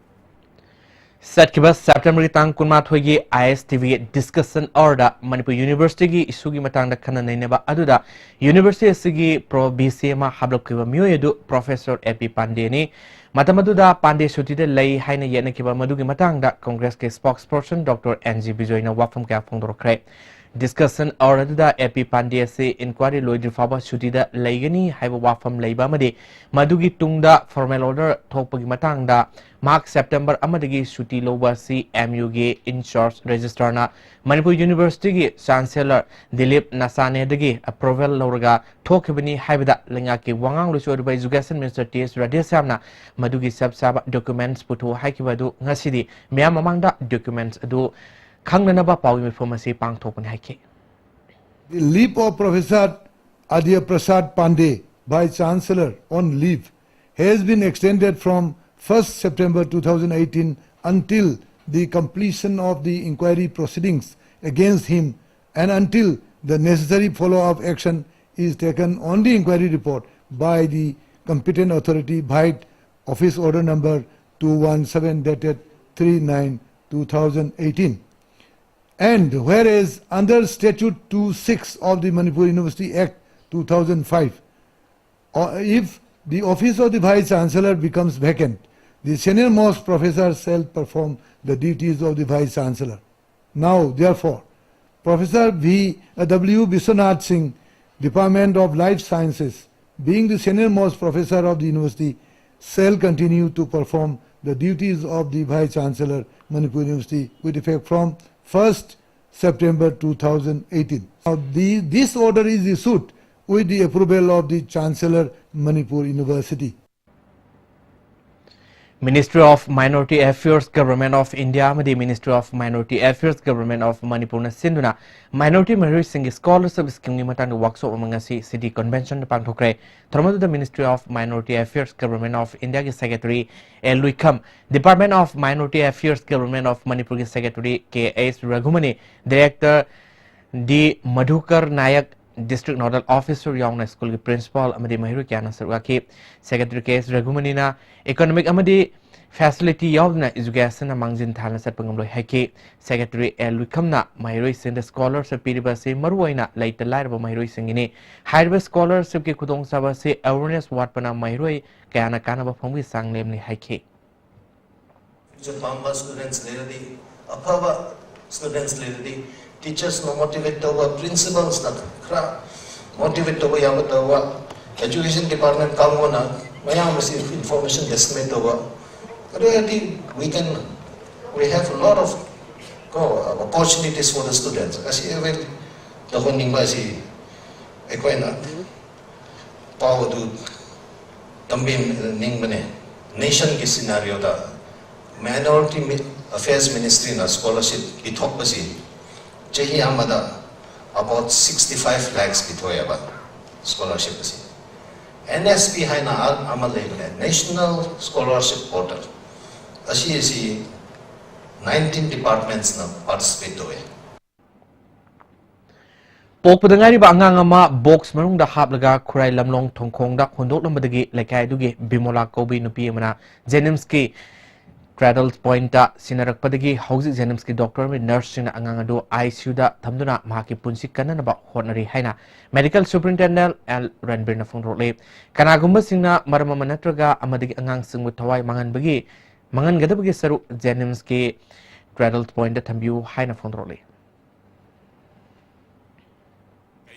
ꯆꯠꯈꯤꯕ ꯁꯦꯞꯇꯦꯝꯕꯔꯒꯤ ꯇꯥꯡ ꯀꯨꯟꯃꯥꯊꯣꯏꯒꯤ ꯑꯥꯏ ꯑꯦꯁ ꯇꯤ ꯚꯤꯒꯤ ꯗꯤꯁꯀꯁꯟ ꯑꯋꯥꯔꯗ ꯃꯅꯤꯄꯨꯔ ꯌꯨꯅꯤꯚꯔꯁꯤꯇꯤꯒꯤ ꯏꯁꯨꯒꯤ ꯃꯇꯥꯡꯗ ꯈꯟꯅ ꯅꯩꯅꯕ ꯑꯗꯨꯗ ꯌꯨꯅꯤꯚꯔꯁꯤꯇꯤ ꯑꯁꯤꯒꯤ ꯄ꯭ꯔꯣ ꯚꯤ ꯁꯤ ꯑꯃ ꯍꯥꯞꯂꯛꯈꯤꯕ ꯃꯤꯑꯣꯏ ꯑꯗꯨ ꯄ꯭ꯔꯣꯐꯦꯁꯔ ꯑꯦ ꯄꯤ ꯄꯥꯟꯗꯦꯅꯤ꯫ ꯃꯇꯝ ꯑꯗꯨꯗ ꯄꯥꯟꯗꯦ ꯁꯨꯇꯤꯗ ꯂꯩ ꯍꯥꯏꯅ ꯌꯦꯠꯅꯈꯤꯕ ꯃꯗꯨꯒꯤ ꯃꯇꯥꯡꯗ ꯀꯪꯒ꯭ꯔꯦꯁꯀꯤ ꯁ꯭ꯄꯣꯛꯁ ꯄꯔꯁꯟ ꯗꯣꯛꯇꯔ ꯑꯦꯟ ꯖꯤ ꯕꯤꯖꯣꯏꯅ ꯋꯥꯐꯝ ꯀꯌꯥ ꯐꯣꯡꯗꯣꯔꯛꯈ꯭ꯔꯦ꯫ ꯗꯤꯁꯀꯁꯟ ꯑꯋꯥꯔ ꯑꯗꯨꯗ ꯑꯦ ꯄꯤ ꯄꯥꯟꯗꯦ ꯑꯁꯤ ꯏꯟꯀ꯭ꯋꯥꯏꯔꯤ ꯂꯣꯏꯗ꯭ꯔꯤ ꯐꯥꯎꯕ ꯁꯨꯇꯤꯗ ꯂꯩꯒꯅꯤ ꯍꯥꯏꯕ ꯋꯥꯐꯝ ꯂꯩꯕ ꯑꯃꯗꯤ ꯃꯗꯨꯒꯤ ꯇꯨꯡꯗ ꯐꯣꯔꯃꯦꯜ ꯑꯣꯔꯗꯔ ꯊꯣꯛꯄꯒꯤ ꯃꯇꯥꯡꯗ ꯃꯍꯥꯛ ꯁꯦꯞꯇꯦꯝꯕꯔ ꯑꯃꯗꯒꯤ ꯁꯨꯇꯤ ꯂꯧꯕ ꯑꯁꯤ ꯑꯦꯝ ꯌꯨꯒꯤ ꯏꯟꯆꯥꯔꯖ ꯔꯦꯖꯤꯁꯇ꯭ꯔꯥꯔꯅ ꯃꯅꯤꯄꯨꯔ ꯌꯨꯅꯤꯚꯔꯁꯤꯇꯤꯒꯤ ꯆꯥꯟꯁꯦꯂꯔ ꯗꯤꯂꯤꯞ ꯅꯁꯥꯅꯦꯗꯒꯤ ꯑꯦꯄ꯭ꯔꯨꯚꯦꯜ ꯂꯧꯔꯒ ꯊꯣꯛꯈꯤꯕꯅꯤ ꯍꯥꯏꯕꯗ ꯂꯩꯉꯥꯛꯀꯤ ꯋꯥꯉꯥꯡꯂꯣꯏꯁꯨ ꯑꯣꯏꯔꯤꯕ ꯏꯖꯨꯀꯦꯁꯟ ꯃꯤꯅꯤꯁꯇꯔ ꯇꯤ ꯑꯦꯁ ꯔꯥꯙꯦꯁ꯭ꯌꯥꯝꯅ ꯃꯗꯨꯒꯤ ꯆꯞ ꯆꯥꯕ ꯗꯣꯀꯨꯃꯦꯟꯠꯁ ꯄꯨꯊꯣꯛꯎ ꯍꯥꯏꯈꯤꯕ ꯑꯗꯨ ꯉꯁꯤꯗꯤ ꯃꯤꯌꯥꯝ ꯃꯃꯥꯡꯗ ꯗꯣꯀꯨꯃꯦꯟꯠꯁ ꯑꯗꯨ ꯈꯪꯅꯅꯕ ꯄꯥꯎꯒꯤ ꯃꯤꯐꯝ ꯑꯁꯤ ꯄꯥꯡꯊꯣꯛꯄꯅꯤ ꯍꯥꯏꯈꯤ꯫ The leave of Professor Adya Prasad Pandey, Vice Chancellor on leave, has been extended from first September two thousand eighteen until the completion of the inquiry proceedings against him and until the necessary follow-up action is taken on the inquiry report by the competent authority, vide Office Order number two one seven dated three nine two thousand eighteen. And whereas under Statute two six of the Manipur University Act two thousand five, uh, if the office of the Vice Chancellor becomes vacant, the senior most professor shall perform the duties of the Vice Chancellor. Now, therefore, Professor V, uh, W Biswanath Singh, Department of Life Sciences, being the senior most professor of the university, shall continue to perform the duties of the Vice Chancellor, Manipur University, with effect from first September two thousand eighteen. Now, the, this order is issued with the approval of the Chancellor, Manipur University. Ministry of Minority Affairs, Government of India ꯑꯃꯗꯤ Ministry of Minority Affairs, Government of ꯃꯅꯤꯄꯨꯔꯅ ꯁꯤꯟꯗꯨꯅ minority ꯃꯍꯩꯔꯣꯏꯁꯤꯡꯒꯤ scholarship schemeꯒꯤ ꯃꯇꯥꯡꯗ workshop ꯑꯃ ꯉꯁꯤ City Conventionꯗ ꯄꯥꯡꯊꯣꯛꯈ꯭ꯔꯦ꯫ ꯊꯧꯔꯝ ꯑꯗꯨꯗ Ministry of Minority Affairs, Government of Indiaꯒꯤ Secretary A ꯂꯨꯏꯈꯝ, Department of Minority Affairs, Government of ꯃꯅꯤꯄꯨꯔꯒꯤ Secretary K H ꯔꯘꯨꯃꯅꯤ, Director D ꯃꯙꯨꯀꯔ Nayak, District Nodal Officer ꯌꯥꯎꯅ ꯁ꯭ꯀꯨꯜꯒꯤ principal ꯑꯃꯗꯤ ꯃꯍꯩꯔꯣꯏ ꯀꯌꯥꯅ ꯁꯔꯨꯛ ꯌꯥꯈꯤ꯫ Secretary K H ꯔꯘꯨꯃꯅꯤꯅ economic ꯑꯃꯗꯤ facility ꯌꯥꯎꯗꯅ educationꯅ ꯃꯥꯡꯖꯤꯟ ꯊꯥꯅ ꯆꯠꯄ ꯉꯝꯂꯣꯏ ꯍꯥꯏꯈꯤ꯫ Secretary A ꯂꯨꯏꯈꯝꯅ ꯃꯍꯩꯔꯣꯏꯁꯤꯡꯗ scholarship ꯄꯤꯔꯤꯕ ꯑꯁꯤ ꯃꯔꯨꯑꯣꯏꯅ ꯂꯩꯇ ꯂꯥꯏꯔꯕ ꯃꯍꯩꯔꯣꯏꯁꯤꯡꯒꯤꯅꯤ꯫ ꯍꯥꯏꯔꯤꯕ scholarshipꯀꯤ ꯈꯨꯗꯣꯡꯆꯥꯕ ꯑꯁꯤ awareness ꯋꯥꯠꯄꯅ ꯃꯍꯩꯔꯣꯏ ꯀꯌꯥꯅ ꯀꯥꯟꯅꯕ ꯐꯪꯕꯒꯤ ꯆꯥꯡ ꯅꯦꯝꯂꯤ ꯍꯥꯏꯈꯤ꯫ Future ꯄꯥꯝꯕ students ꯂꯩꯔꯗꯤ, ꯑꯐꯕ students ꯂꯩꯔꯗꯤ, teachersꯅ motivate ꯇꯧꯕ, principalsꯅ ꯈꯔ motivate ꯇꯧꯕ ꯌꯥꯕ ꯇꯧꯕ, education department ꯀꯥꯡꯕꯨꯅ ꯃꯌꯥꯝ ꯑꯁꯤ information disseminate ꯇꯧꯕ, ꯑꯗꯨ ꯑꯣꯏꯔꯗꯤ we can, we have a lot of, ꯀꯣ, opportunities for the students꯫ ꯑꯁꯤ avail ꯇꯧꯍꯟꯅꯤꯡꯕ ꯑꯁꯤ ꯑꯩꯈꯣꯏꯅ ꯄꯥꯎ ꯑꯗꯨ ꯇꯝꯕꯤꯅꯤꯡꯕꯅꯦ꯫ Nationꯒꯤ scenarioꯗ Minority Mi-, Affairs Ministryꯅ scholarship ꯄꯤꯊꯣꯛꯄꯁꯤ ꯆꯍꯤ ꯑꯃꯗ about sixty five lakhs ꯄꯤꯊꯣꯛꯑꯦꯕ scholarship ꯑꯁꯤ꯫ N S P ꯍꯥꯏꯅ ꯑ-, ꯑꯃ ꯂꯩꯕꯅꯦ, National Scholarship Portal꯫ ꯑꯁꯤ ꯑꯁꯤ nineteen departmentsꯅ participate ꯇꯧꯋꯦ꯫ ꯄꯣꯛꯄꯗ ꯉꯥꯏꯔꯤꯕ ꯑꯉꯥꯡ ꯑꯃ box ꯃꯅꯨꯡꯗ ꯍꯥꯞꯂꯒ ꯈꯨꯔꯥꯏ ꯂꯝꯂꯣꯡ ꯊꯣꯡꯈꯣꯡꯗ ꯍꯨꯟꯗꯣꯛꯂꯝꯕꯗꯒꯤ ꯂꯩꯀꯥꯏ ꯑꯗꯨꯒꯤ ꯕꯤꯃꯣꯂꯥ ꯀꯧꯕꯤ ꯅꯨꯄꯤ ꯑꯃꯅ JNIMSꯀꯤ Cradle Pointꯇ ꯁꯤꯟꯅꯔꯛꯄꯗꯒꯤ ꯍꯧꯖꯤꯛ JNIMSꯀꯤ doctor ꯑꯃꯗꯤ nurseꯁꯤꯡꯅ ꯑꯉꯥꯡ ꯑꯗꯨ ICUꯗ ꯊꯝꯗꯨꯅ ꯃꯍꯥꯛꯀꯤ ꯄꯨꯟꯁꯤ ꯀꯟꯅꯅꯕ ꯍꯣꯠꯅꯔꯤ ꯍꯥꯏꯅ Medical Superintendent L ꯔꯟꯕꯤꯔꯅ ꯐꯣꯡꯗꯣꯔꯛꯂꯤ꯫ ꯀꯅꯥꯒꯨꯝꯕꯁꯤꯡꯅ ꯃꯔꯝ ꯑꯃ ꯅꯠꯇ꯭ꯔꯒ ꯑꯃꯗꯒꯤ ꯑꯉꯥꯡꯁꯤꯡꯕꯨ ꯊꯋꯥꯏ ꯃꯥꯡꯍꯟꯕꯒꯤ, ꯃꯥꯡꯍꯟꯒꯗꯕꯒꯤ ꯁꯔꯨꯛ JNIMSꯀꯤ Cradle Pointꯇ ꯊꯝꯕꯤꯌꯨ ꯍꯥꯏꯅ ꯐꯣꯡꯗꯣꯔꯛꯂꯤ꯫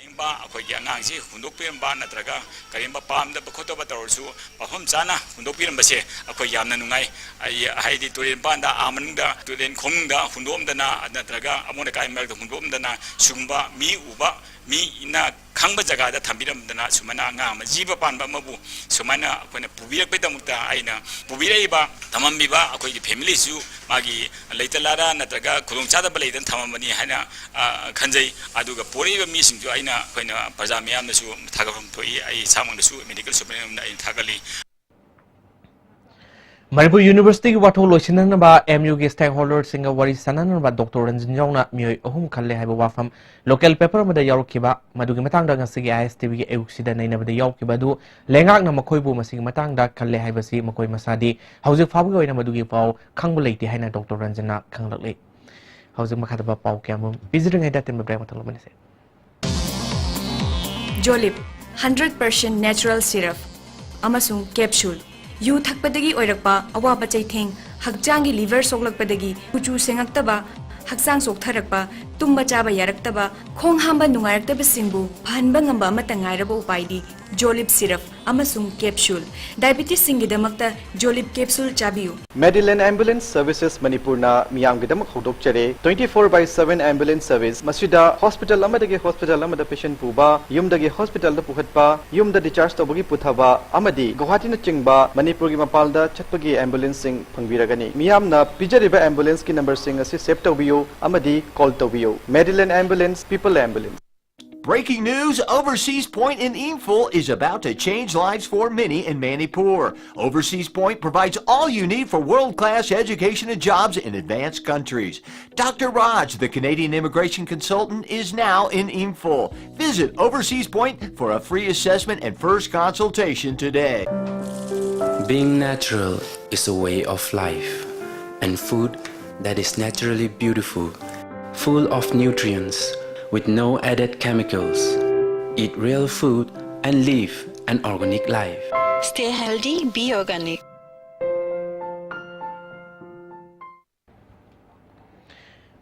ꯂꯦꯡꯕ ꯑꯩꯈꯣꯏꯒꯤ ꯑꯉꯥꯡꯁꯤ ꯍꯨꯟꯗꯣꯛꯄꯤꯔꯝꯕ ꯅꯠꯇ꯭ꯔꯒ ꯀꯔꯤꯒꯨꯝꯕ ꯄꯥꯝꯗꯕ ꯈꯣꯠꯇꯕ ꯇꯧꯔꯁꯨ ꯃꯐꯝ ꯆꯥꯅ ꯍꯨꯟꯗꯣꯛꯄꯤꯔꯝꯕꯁꯦ ꯑꯩꯈꯣꯏ ꯌꯥꯝꯅ ꯅꯨꯡꯉꯥꯏ꯫ ꯑꯩ ꯍꯥꯏꯗꯤ ꯇꯨꯔꯦꯜ ꯃꯄꯥꯟꯗ ꯑꯥ ꯃꯅꯨꯡꯗ ꯇꯨꯔꯦꯜ ꯈꯣꯡꯅꯨꯡꯗ ꯍꯨꯟꯗꯣꯛꯑꯝꯗꯅ ꯅꯠꯇ꯭ꯔꯒ ꯑꯃꯣꯠ ꯑꯀꯥꯏ ꯃꯔꯛꯇ ꯍꯨꯟꯗꯣꯛꯑꯝꯗꯅ ꯁꯤꯒꯨꯝꯕ ꯃꯤ ꯎꯕ ꯃꯤꯅ ꯈꯪꯕ ꯖꯒꯥꯗ ꯊꯝꯕꯤꯔꯝꯗꯅ ꯁꯨꯃꯥꯏꯅ ꯑꯉꯥꯡ ꯑꯃ ꯖꯤꯕ ꯄꯥꯟꯕ ꯑꯃꯕꯨ ꯁꯨꯃꯥꯏꯅ ꯑꯩꯈꯣꯏꯅ ꯄꯨꯕꯤꯔꯛꯄꯒꯤꯗꯃꯛꯇ ꯑꯩꯅ ꯄꯨꯕꯤꯔꯛꯏꯕ ꯊꯝꯃꯝꯃꯤꯕ ꯑꯩꯈꯣꯏꯒꯤ ꯐꯦꯃꯤꯂꯤꯁꯨ ꯃꯥꯒꯤ ꯂꯩꯇ ꯂꯥꯏꯔ ꯅꯠꯇ꯭ꯔꯒ ꯈꯨꯗꯣꯡꯆꯥꯗꯕ ꯂꯩꯗꯅ ꯊꯝꯃꯝꯕꯅꯤ ꯍꯥꯏꯅ ꯑ, ꯈꯟꯖꯩ꯫ ꯑꯗꯨꯒ ꯄꯣꯔꯛꯏꯕ ꯃꯤꯁꯤꯡꯁꯨ ꯑꯩꯅ ꯑꯩꯈꯣꯏꯅ ꯄ꯭ꯔꯖꯥ ꯃꯤꯌꯥꯝꯅꯁꯨ ꯊꯥꯒꯠꯐꯝ ꯊꯣꯛꯏ꯫ ꯑꯩ ꯏꯁꯥꯃꯛꯅꯁꯨ ꯃꯦꯗꯤꯀꯦꯜ ꯁꯨꯄꯔꯤꯟꯇꯦꯟꯗꯦꯟꯠ ꯑꯩꯅ ꯊꯥꯒꯠꯂꯤ꯫ ꯃꯅꯤꯄꯨꯔ ꯌꯨꯅꯤꯚꯔꯁꯤꯇꯤꯒꯤ ꯋꯥꯊꯣꯛ ꯂꯣꯏꯁꯤꯟꯅꯅꯕ ꯑꯦꯝ ꯌꯨꯒꯤ ꯁ꯭ꯇꯦꯛ ꯍꯣꯜꯗꯔꯁꯤꯡꯒ ꯋꯥꯔꯤ ꯁꯥꯟꯅꯅꯕ ꯗꯣꯛꯇꯔ ꯔꯟꯖꯟ ꯌꯥꯎꯅ ꯃꯤꯑꯣꯏ ꯑꯍꯨꯝ ꯈꯜꯂꯦ ꯍꯥꯏꯕ ꯋꯥꯐꯝ ꯂꯣꯀꯦꯜ ꯄꯦꯄꯔ ꯑꯃꯗ ꯌꯥꯎꯔꯛꯈꯤꯕ, ꯃꯗꯨꯒꯤ ꯃꯇꯥꯡꯗ ꯉꯁꯤꯒꯤ ꯑꯥꯏ ꯑꯦꯁ ꯇꯤ ꯚꯤꯒꯤ ꯑꯌꯨꯛꯁꯤꯗ ꯅꯩꯅꯕꯗ ꯌꯥꯎꯈꯤꯕ ꯑꯗꯨ ꯂꯩꯉꯥꯛꯅ ꯃꯈꯣꯏꯕꯨ ꯃꯁꯤꯒꯤ ꯃꯇꯥꯡꯗ ꯈꯜꯂꯦ ꯍꯥꯏꯕꯁꯤ ꯃꯈꯣꯏ ꯃꯁꯥꯗꯤ ꯍꯧꯖꯤꯛ ꯐꯥꯎꯕꯒꯤ ꯑꯣꯏꯅ ꯃꯗꯨꯒꯤ ꯄꯥꯎ ꯈꯪꯕ ꯂꯩꯇꯦ ꯍꯥꯏꯅ ꯗꯣꯛꯇꯔ ꯔꯟꯖꯟꯅ ꯈꯪꯂꯛꯂꯤ꯫ ꯍꯧꯖꯤꯛ ꯃꯈꯥ ꯇꯥꯕ ꯄꯥꯎ ꯀꯌꯥ ꯑꯃꯔꯣꯝ ꯄꯤꯖꯔꯤꯉꯩꯗ ꯑꯇꯦꯟꯕ ꯕ꯭ꯔꯦꯛ ꯑꯃꯇꯪ ꯂꯧꯃꯤꯟꯅꯁꯤ꯫ ꯖꯣꯂꯤꯞ, ꯍꯟꯗ꯭ꯔꯦꯠ ꯄꯥꯔꯁꯦꯟ ꯅꯦꯆꯔꯦꯜ ꯁꯤꯔꯞ ꯑꯃꯁꯨꯡ ꯀꯦꯞꯁꯨꯜ꯫ ꯌꯨ ꯊꯛꯄꯗꯒꯤ ꯑꯣꯏꯔꯛꯄ ꯑꯋꯥꯕ ꯆꯩꯊꯦꯡ, ꯍꯛꯆꯥꯡꯒꯤ ꯂꯤꯚꯔ ꯁꯣꯛꯂꯛꯄꯗꯒꯤ ꯀꯨꯆꯨ ꯁꯦꯡꯉꯛꯇꯕ, ꯍꯛꯆꯥꯡ ꯆꯣꯛꯊꯔꯛꯄ, ꯇꯨꯝꯕ ꯆꯥꯕ ꯌꯥꯔꯛꯇꯕ, ꯈꯣꯡ ꯍꯥꯝꯕ ꯅꯨꯡꯉꯥꯏꯔꯛꯇꯕꯁꯤꯡꯕꯨ ꯐꯍꯟꯕ ꯉꯝꯕ ꯑꯃꯠꯇ ꯉꯥꯏꯔꯕ ꯎꯄꯥꯏꯗꯤ ꯖꯣꯂꯤꯞ ꯁꯤꯔꯞ ꯑꯃꯁꯨꯡ ꯀꯦꯞꯁꯨꯜ꯫ ꯗꯥꯏꯕꯤꯇꯤꯁꯁꯤꯡꯒꯤꯗꯃꯛꯇ ꯖꯣꯂꯤꯞ ꯀꯦꯞꯁꯨꯜ ꯆꯥꯕꯤꯌꯨ꯫ Medilane Ambulance Services ꯃꯅꯤꯄꯨꯔꯅ ꯃꯤꯌꯥꯝꯒꯤꯗꯃꯛ ꯍꯧꯗꯣꯛꯆꯔꯦ twenty four by seven ambulance service꯫ ꯃꯁꯤꯗ ꯍꯣꯁꯄꯤꯇꯥꯜ ꯑꯃꯗꯒꯤ ꯍꯣꯁꯄꯤꯇꯥꯜ ꯑꯃꯗ ꯄꯦꯁꯦꯟ ꯄꯨꯕ, ꯌꯨꯝꯗꯒꯤ ꯍꯣꯁꯄꯤꯇꯥꯜꯗ ꯄꯨꯈꯠꯄ, ꯌꯨꯝꯗ ꯗꯤꯆꯥꯔꯖ ꯇꯧꯕꯒꯤ ꯄꯨꯊꯕ ꯑꯃꯗꯤ ꯒꯨꯋꯥꯍꯥꯇꯤꯅꯆꯤꯡꯕ ꯃꯅꯤꯄꯨꯔꯒꯤ ꯃꯄꯥꯟꯗ ꯆꯠꯄꯒꯤ ꯑꯦꯝꯕꯨꯂꯦꯟꯁꯁꯤꯡ ꯐꯪꯕꯤꯔꯒꯅꯤ꯫ ꯃꯤꯌꯥꯝꯅ ꯄꯤꯖꯔꯤꯕ ꯑꯦꯝꯕꯨꯂꯦꯟꯁꯀꯤ ꯅꯝꯕꯔꯁꯤꯡ ꯑꯁꯤ ꯁꯦꯚ ꯇꯧꯕꯤꯌꯨ ꯑꯃꯗꯤ ꯀꯣꯜ ꯇꯧꯕꯤꯌꯨ꯫ Medilane Ambulance, People Ambulance꯫ Breaking news, Overseas Point in Imphal is about to change lives for many in Manipur. Overseas Point provides all you need for world-class education and jobs in advanced countries. Doctor Raj, the Canadian immigration consultant, is now in Imphal. Visit Overseas Point for a free assessment and first consultation today. Being natural is a way of life, and food that is naturally beautiful, full of nutrients, with no added chemicals. Eat real food and live an organic life. Stay healthy, be organic.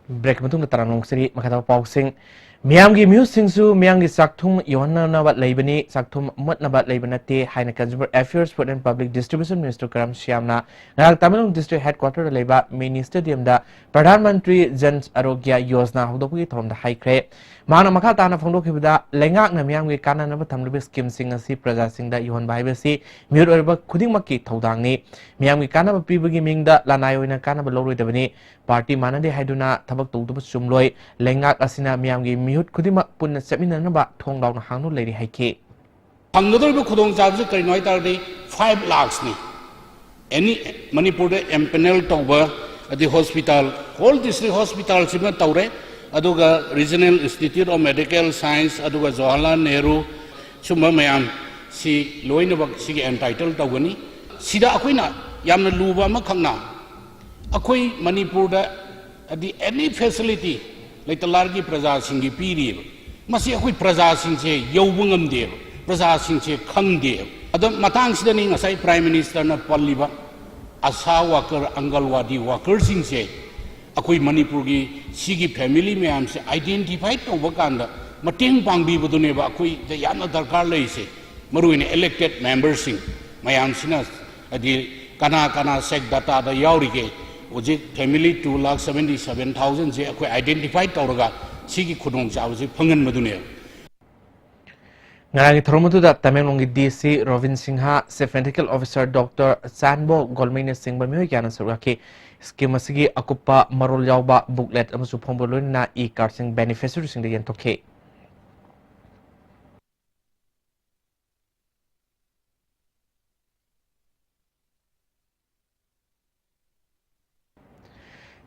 Break ꯃꯇꯨꯡꯗ ꯇꯔꯥꯝꯅ ꯑꯣꯛꯆꯔꯤ꯫ ꯃꯈꯥ ꯇꯥꯕ ꯄꯥꯎꯁꯤꯡ꯫ ꯃꯤꯌꯥꯝꯒꯤ ꯃꯤꯍꯨꯠꯁꯤꯡꯁꯨ ꯃꯤꯌꯥꯝꯒꯤ ꯆꯥꯛꯊꯨꯝ ꯌꯧꯍꯟꯅꯕ ꯂꯩꯕꯅꯤ, ꯆꯥꯛꯊꯨꯝ ꯃꯨꯠꯅꯕ ꯂꯩꯕ ꯅꯠꯇꯦ ꯍꯥꯏꯅ Consumer Affairs, Food and Public Distribution Minister ꯀꯔꯝ ꯁ꯭ꯌꯥꯝꯅ ꯉꯔꯥꯡ ꯇꯃꯦꯡꯂꯣꯡ District Headquarter ꯗ ꯂꯩꯕ Mini Stadium ꯗ ꯄ꯭ꯔꯙꯥꯟ ꯃꯟꯇ꯭ꯔꯤ ꯖꯟ ꯑꯔꯣꯒ꯭ꯌ ꯌꯣꯖꯅꯥ ꯍꯧꯗꯣꯛꯄꯒꯤ ꯊꯧꯔꯝꯗ ꯍꯥꯏꯈ꯭ꯔꯦ꯫ ꯃꯍꯥꯛꯅ ꯃꯈꯥ ꯇꯥꯅ ꯐꯣꯡꯗꯣꯛꯈꯤꯕꯗ, ꯂꯩꯉꯥꯛꯅ ꯃꯤꯌꯥꯝꯒꯤ ꯀꯥꯟꯅꯅꯕ ꯊꯝꯂꯤꯕ scheme ꯁꯤꯡ ꯑꯁꯤ ꯄ꯭ꯔꯖꯥꯁꯤꯡꯗ ꯌꯧꯍꯟꯕ ꯍꯥꯏꯕꯁꯤ ꯃꯤꯍꯨꯠ ꯑꯣꯏꯔꯤꯕ ꯈꯨꯗꯤꯡꯃꯛꯀꯤ ꯊꯧꯗꯥꯡꯅꯤ꯫ ꯃꯤꯌꯥꯝꯒꯤ ꯀꯥꯟꯅꯕ ꯄꯤꯕꯒꯤ ꯃꯤꯡꯗ ꯂꯅꯥꯏ ꯑꯣꯏꯅ ꯀꯥꯟꯅꯕ ꯂꯧꯔꯣꯏꯗꯕꯅꯤ꯫ ꯄꯥꯔꯇꯤ ꯃꯥꯟꯅꯗꯦ ꯍꯥꯏꯗꯨꯅ ꯊꯕꯛ ꯇꯧꯗꯕ ꯆꯨꯝꯂꯣꯏ꯫ ꯂꯩꯉꯥꯛ ꯑꯁꯤꯅ ꯃꯤꯌꯥꯝꯒꯤ ꯃꯤꯍꯨꯠ ꯈꯨꯗꯤꯡꯃꯛ ꯄꯨꯟꯅ ꯆꯠꯃꯤꯟꯅꯅꯕ ꯊꯣꯡ ꯂꯥꯎꯅ ꯍꯥꯡꯗꯨꯅ ꯂꯩꯔꯤ ꯍꯥꯏꯈꯤ꯫ ꯐꯪꯒꯗꯧꯔꯤꯕ ꯈꯨꯗꯣꯡꯆꯥꯕꯁꯤ ꯀꯔꯤꯅꯣ ꯍꯥꯏ ꯇꯥꯔꯗꯤ, five lakhs ꯅꯤ꯫ Any ꯃꯅꯤꯄꯨꯔꯗ empanel ꯇꯧꯕ, ꯑꯗꯩ hospital, whole district hospital ꯁꯤꯃ ꯇꯧꯔꯦ, ꯑꯗꯨꯒ Regional Institute of Medical Science, ꯑꯗꯨꯒ ꯖꯋꯥꯍꯔꯂꯥꯜ ꯅꯦꯍꯔꯨ, ꯁꯨꯝꯕ ꯃꯌꯥꯝ ꯁꯤ ꯂꯣꯏꯅꯃꯛ ꯁꯤꯒꯤ entitle ꯇꯧꯒꯅꯤ꯫ ꯁꯤꯗ ꯑꯩꯈꯣꯏꯅ ꯌꯥꯝꯅ ꯂꯨꯕ ꯑꯃꯈꯛꯅ, ꯑꯩꯈꯣꯏ ꯃꯅꯤꯄꯨꯔꯗ ꯍꯥꯏꯗꯤ any facility ꯂꯩꯇ ꯂꯥꯏꯔꯒꯤ ꯄ꯭ꯔꯖꯥꯁꯤꯡꯒꯤ ꯄꯤꯔꯤꯕ, ꯃꯁꯤ ꯑꯩꯈꯣꯏ ꯄ꯭ꯔꯖꯥꯁꯤꯡꯁꯦ ꯌꯧꯕ ꯉꯝꯗꯦꯕ, ꯄ꯭ꯔꯖꯥꯁꯤꯡꯁꯦ ꯈꯪꯗꯦꯕ꯫ ꯑꯗꯣ ꯃꯇꯥꯡꯁꯤꯗꯅꯤ ꯉꯁꯥꯏ Prime Minister ꯅ ꯄꯜꯂꯤꯕ ASHA worker, ꯑꯪꯒꯜꯋꯥꯗꯤ worker ꯁꯤꯡꯁꯦ ꯑꯩꯈꯣꯏ ꯃꯅꯤꯄꯨꯔꯒꯤ ꯁꯤꯒꯤ family ꯃꯌꯥꯝꯁꯦ identify ꯇꯧꯕ ꯀꯥꯟꯗ ꯃꯇꯦꯡ ꯄꯥꯡꯕꯤꯕꯗꯨꯅꯦꯕ ꯑꯩꯈꯣꯏꯗ ꯌꯥꯝꯅ ꯗꯔꯀꯥꯔ ꯂꯩꯔꯤꯁꯦ, ꯃꯔꯨꯑꯣꯏꯅ elected member ꯁꯤꯡ ꯃꯌꯥꯝꯁꯤꯅ꯫ ꯍꯥꯏꯗꯤ ꯀꯅꯥ ꯀꯅꯥ ꯁꯦꯛ ꯗꯇꯥꯗ ꯌꯥꯎꯔꯤꯒꯦ? ꯍꯧꯖꯤꯛ family two lakh seventy seven thousand ꯁꯦ ꯑꯩꯈꯣꯏ identify ꯇꯧꯔꯒ ꯁꯤꯒꯤ ꯈꯨꯗꯣꯡꯆꯥꯕꯁꯤ ꯐꯪꯍꯟꯕꯗꯨꯅꯦꯕ꯫ ꯉꯔꯥꯡꯒꯤ ꯊꯧꯔꯝ ꯑꯗꯨꯗ ꯇꯃꯦꯡꯂꯣꯡꯒꯤ DC robin Singh, Chief Medical Officer Doctor ꯆꯥꯟꯕꯣ ꯒꯣꯜꯃꯩꯅꯆꯤꯡꯕ ꯃꯤꯑꯣꯏ ꯀꯌꯥꯅ ꯁꯔꯨꯛ ꯌꯥꯈꯤ꯫ Scheme ꯑꯁꯤꯒꯤ ꯑꯀꯨꯞꯄ ꯃꯔꯣꯜ ꯌꯥꯎꯕ booklet ꯑꯃꯁꯨ ꯐꯣꯡꯕ ꯂꯣꯏꯅꯅ e-card ꯁꯤꯡ beneficiary ꯁꯤꯡꯗ ꯌꯦꯟꯊꯣꯛꯈꯤ꯫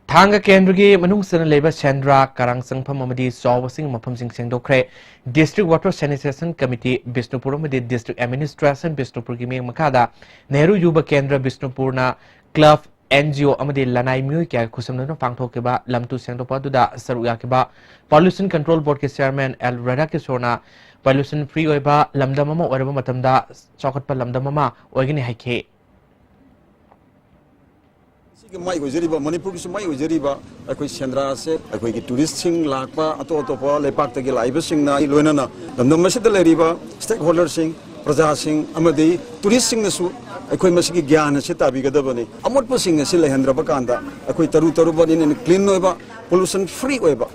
ꯊꯥꯡꯒ ꯀꯦꯟꯗ꯭ꯔꯒꯤ ꯃꯅꯨꯡ ꯆꯟꯅ ꯂꯩꯕ ꯁꯦꯟꯗ꯭ꯔꯥ, ꯀꯔꯥꯡ ꯆꯪꯐꯝ ꯑꯃꯗꯤ ꯆꯥꯎꯕꯁꯤꯡ ꯃꯐꯝꯁꯤꯡ ꯁꯦꯡꯗꯣꯛꯈ꯭ꯔꯦ꯫ District Water Sanitation Committee Bishnupur ꯑꯃꯗꯤ District Administration ꯕꯤꯁꯅꯨꯄꯨꯔꯒꯤ ꯃꯤꯠꯌꯦꯡ ꯃꯈꯥꯗ ꯅꯦꯍꯔꯨ ꯌꯨꯕ ꯀꯦꯟꯗ꯭ꯔ ꯕꯤꯁꯅꯨꯄꯨꯔꯅ club, NGO ꯑꯃꯗꯤ ꯂꯅꯥꯏ ꯃꯤꯑꯣꯏ ꯀꯌꯥꯒꯤ ꯈꯨꯠꯁꯝꯅꯗꯨꯅ ꯄꯥꯡꯊꯣꯛꯈꯤꯕ ꯂꯝꯇꯨ ꯁꯦꯡꯗꯣꯛꯄ ꯑꯗꯨꯗ ꯁꯔꯨꯛ ꯌꯥꯈꯤꯕ Pollution Control Board ꯀꯤ Chairman ꯑꯦꯜ ꯔꯥꯙꯥꯀꯤꯁꯣꯔꯅ pollution free ꯑꯣꯏꯕ ꯂꯝꯗꯝ ꯑꯃ ꯑꯣꯏꯔꯕ ꯃꯇꯝꯗ ꯆꯥꯎꯈꯠꯄ ꯂꯝꯗꯝ ꯑꯃ ꯑꯣꯏꯒꯅꯤ ꯍꯥꯏꯈꯤ꯫ ꯁꯤꯒꯤ ꯃꯥꯏ ꯑꯣꯏꯖꯔꯤꯕ, ꯃꯅꯤꯄꯨꯔꯒꯤꯁꯨ ꯃꯥꯏ ꯑꯣꯏꯖꯔꯤꯕ ꯑꯩꯈꯣꯏ ꯁꯦꯟꯗ꯭ꯔꯥꯁꯦ ꯑꯩꯈꯣꯏꯒꯤ ꯇꯨꯔꯤꯁꯁꯤꯡ ꯂꯥꯛꯄ, ꯑꯇꯣꯞ ꯑꯇꯣꯞꯄ ꯂꯩꯄꯥꯛꯇꯒꯤ ꯂꯥꯛꯏꯕꯁꯤꯡꯅ ꯂꯣꯏꯅꯅ ꯂꯝꯗꯝ ꯑꯁꯤꯗ ꯂꯩꯔꯤꯕ ꯁ꯭ꯇꯦꯛ ꯍꯣꯜꯗꯔꯁꯤꯡ, ꯄ꯭ꯔꯖꯥꯁꯤꯡ ꯑꯃꯗꯤ ꯇꯨꯔꯤꯁꯁꯤꯡꯅꯁꯨ ꯑꯩꯈꯣꯏ ꯃꯁꯤꯒꯤ ꯒ꯭ꯌꯥꯟ ꯑꯁꯤ ꯇꯥꯕꯤꯒꯗꯕꯅꯤ꯫ ꯑꯃꯣꯠꯄꯁꯤꯡ ꯑꯁꯤ ꯂꯩꯍꯟꯗ꯭ꯔꯕ ꯀꯥꯟꯗ ꯑꯩꯈꯣꯏ ꯇꯔꯨ ꯇꯔꯨꯕ ꯅꯤꯠ ꯑꯦꯟ ꯀ꯭ꯂꯤꯟ ꯑꯣꯏꯕ, ꯄꯣꯂꯨꯁꯟ ꯐ꯭ꯔꯤ ꯑꯣꯏꯕ,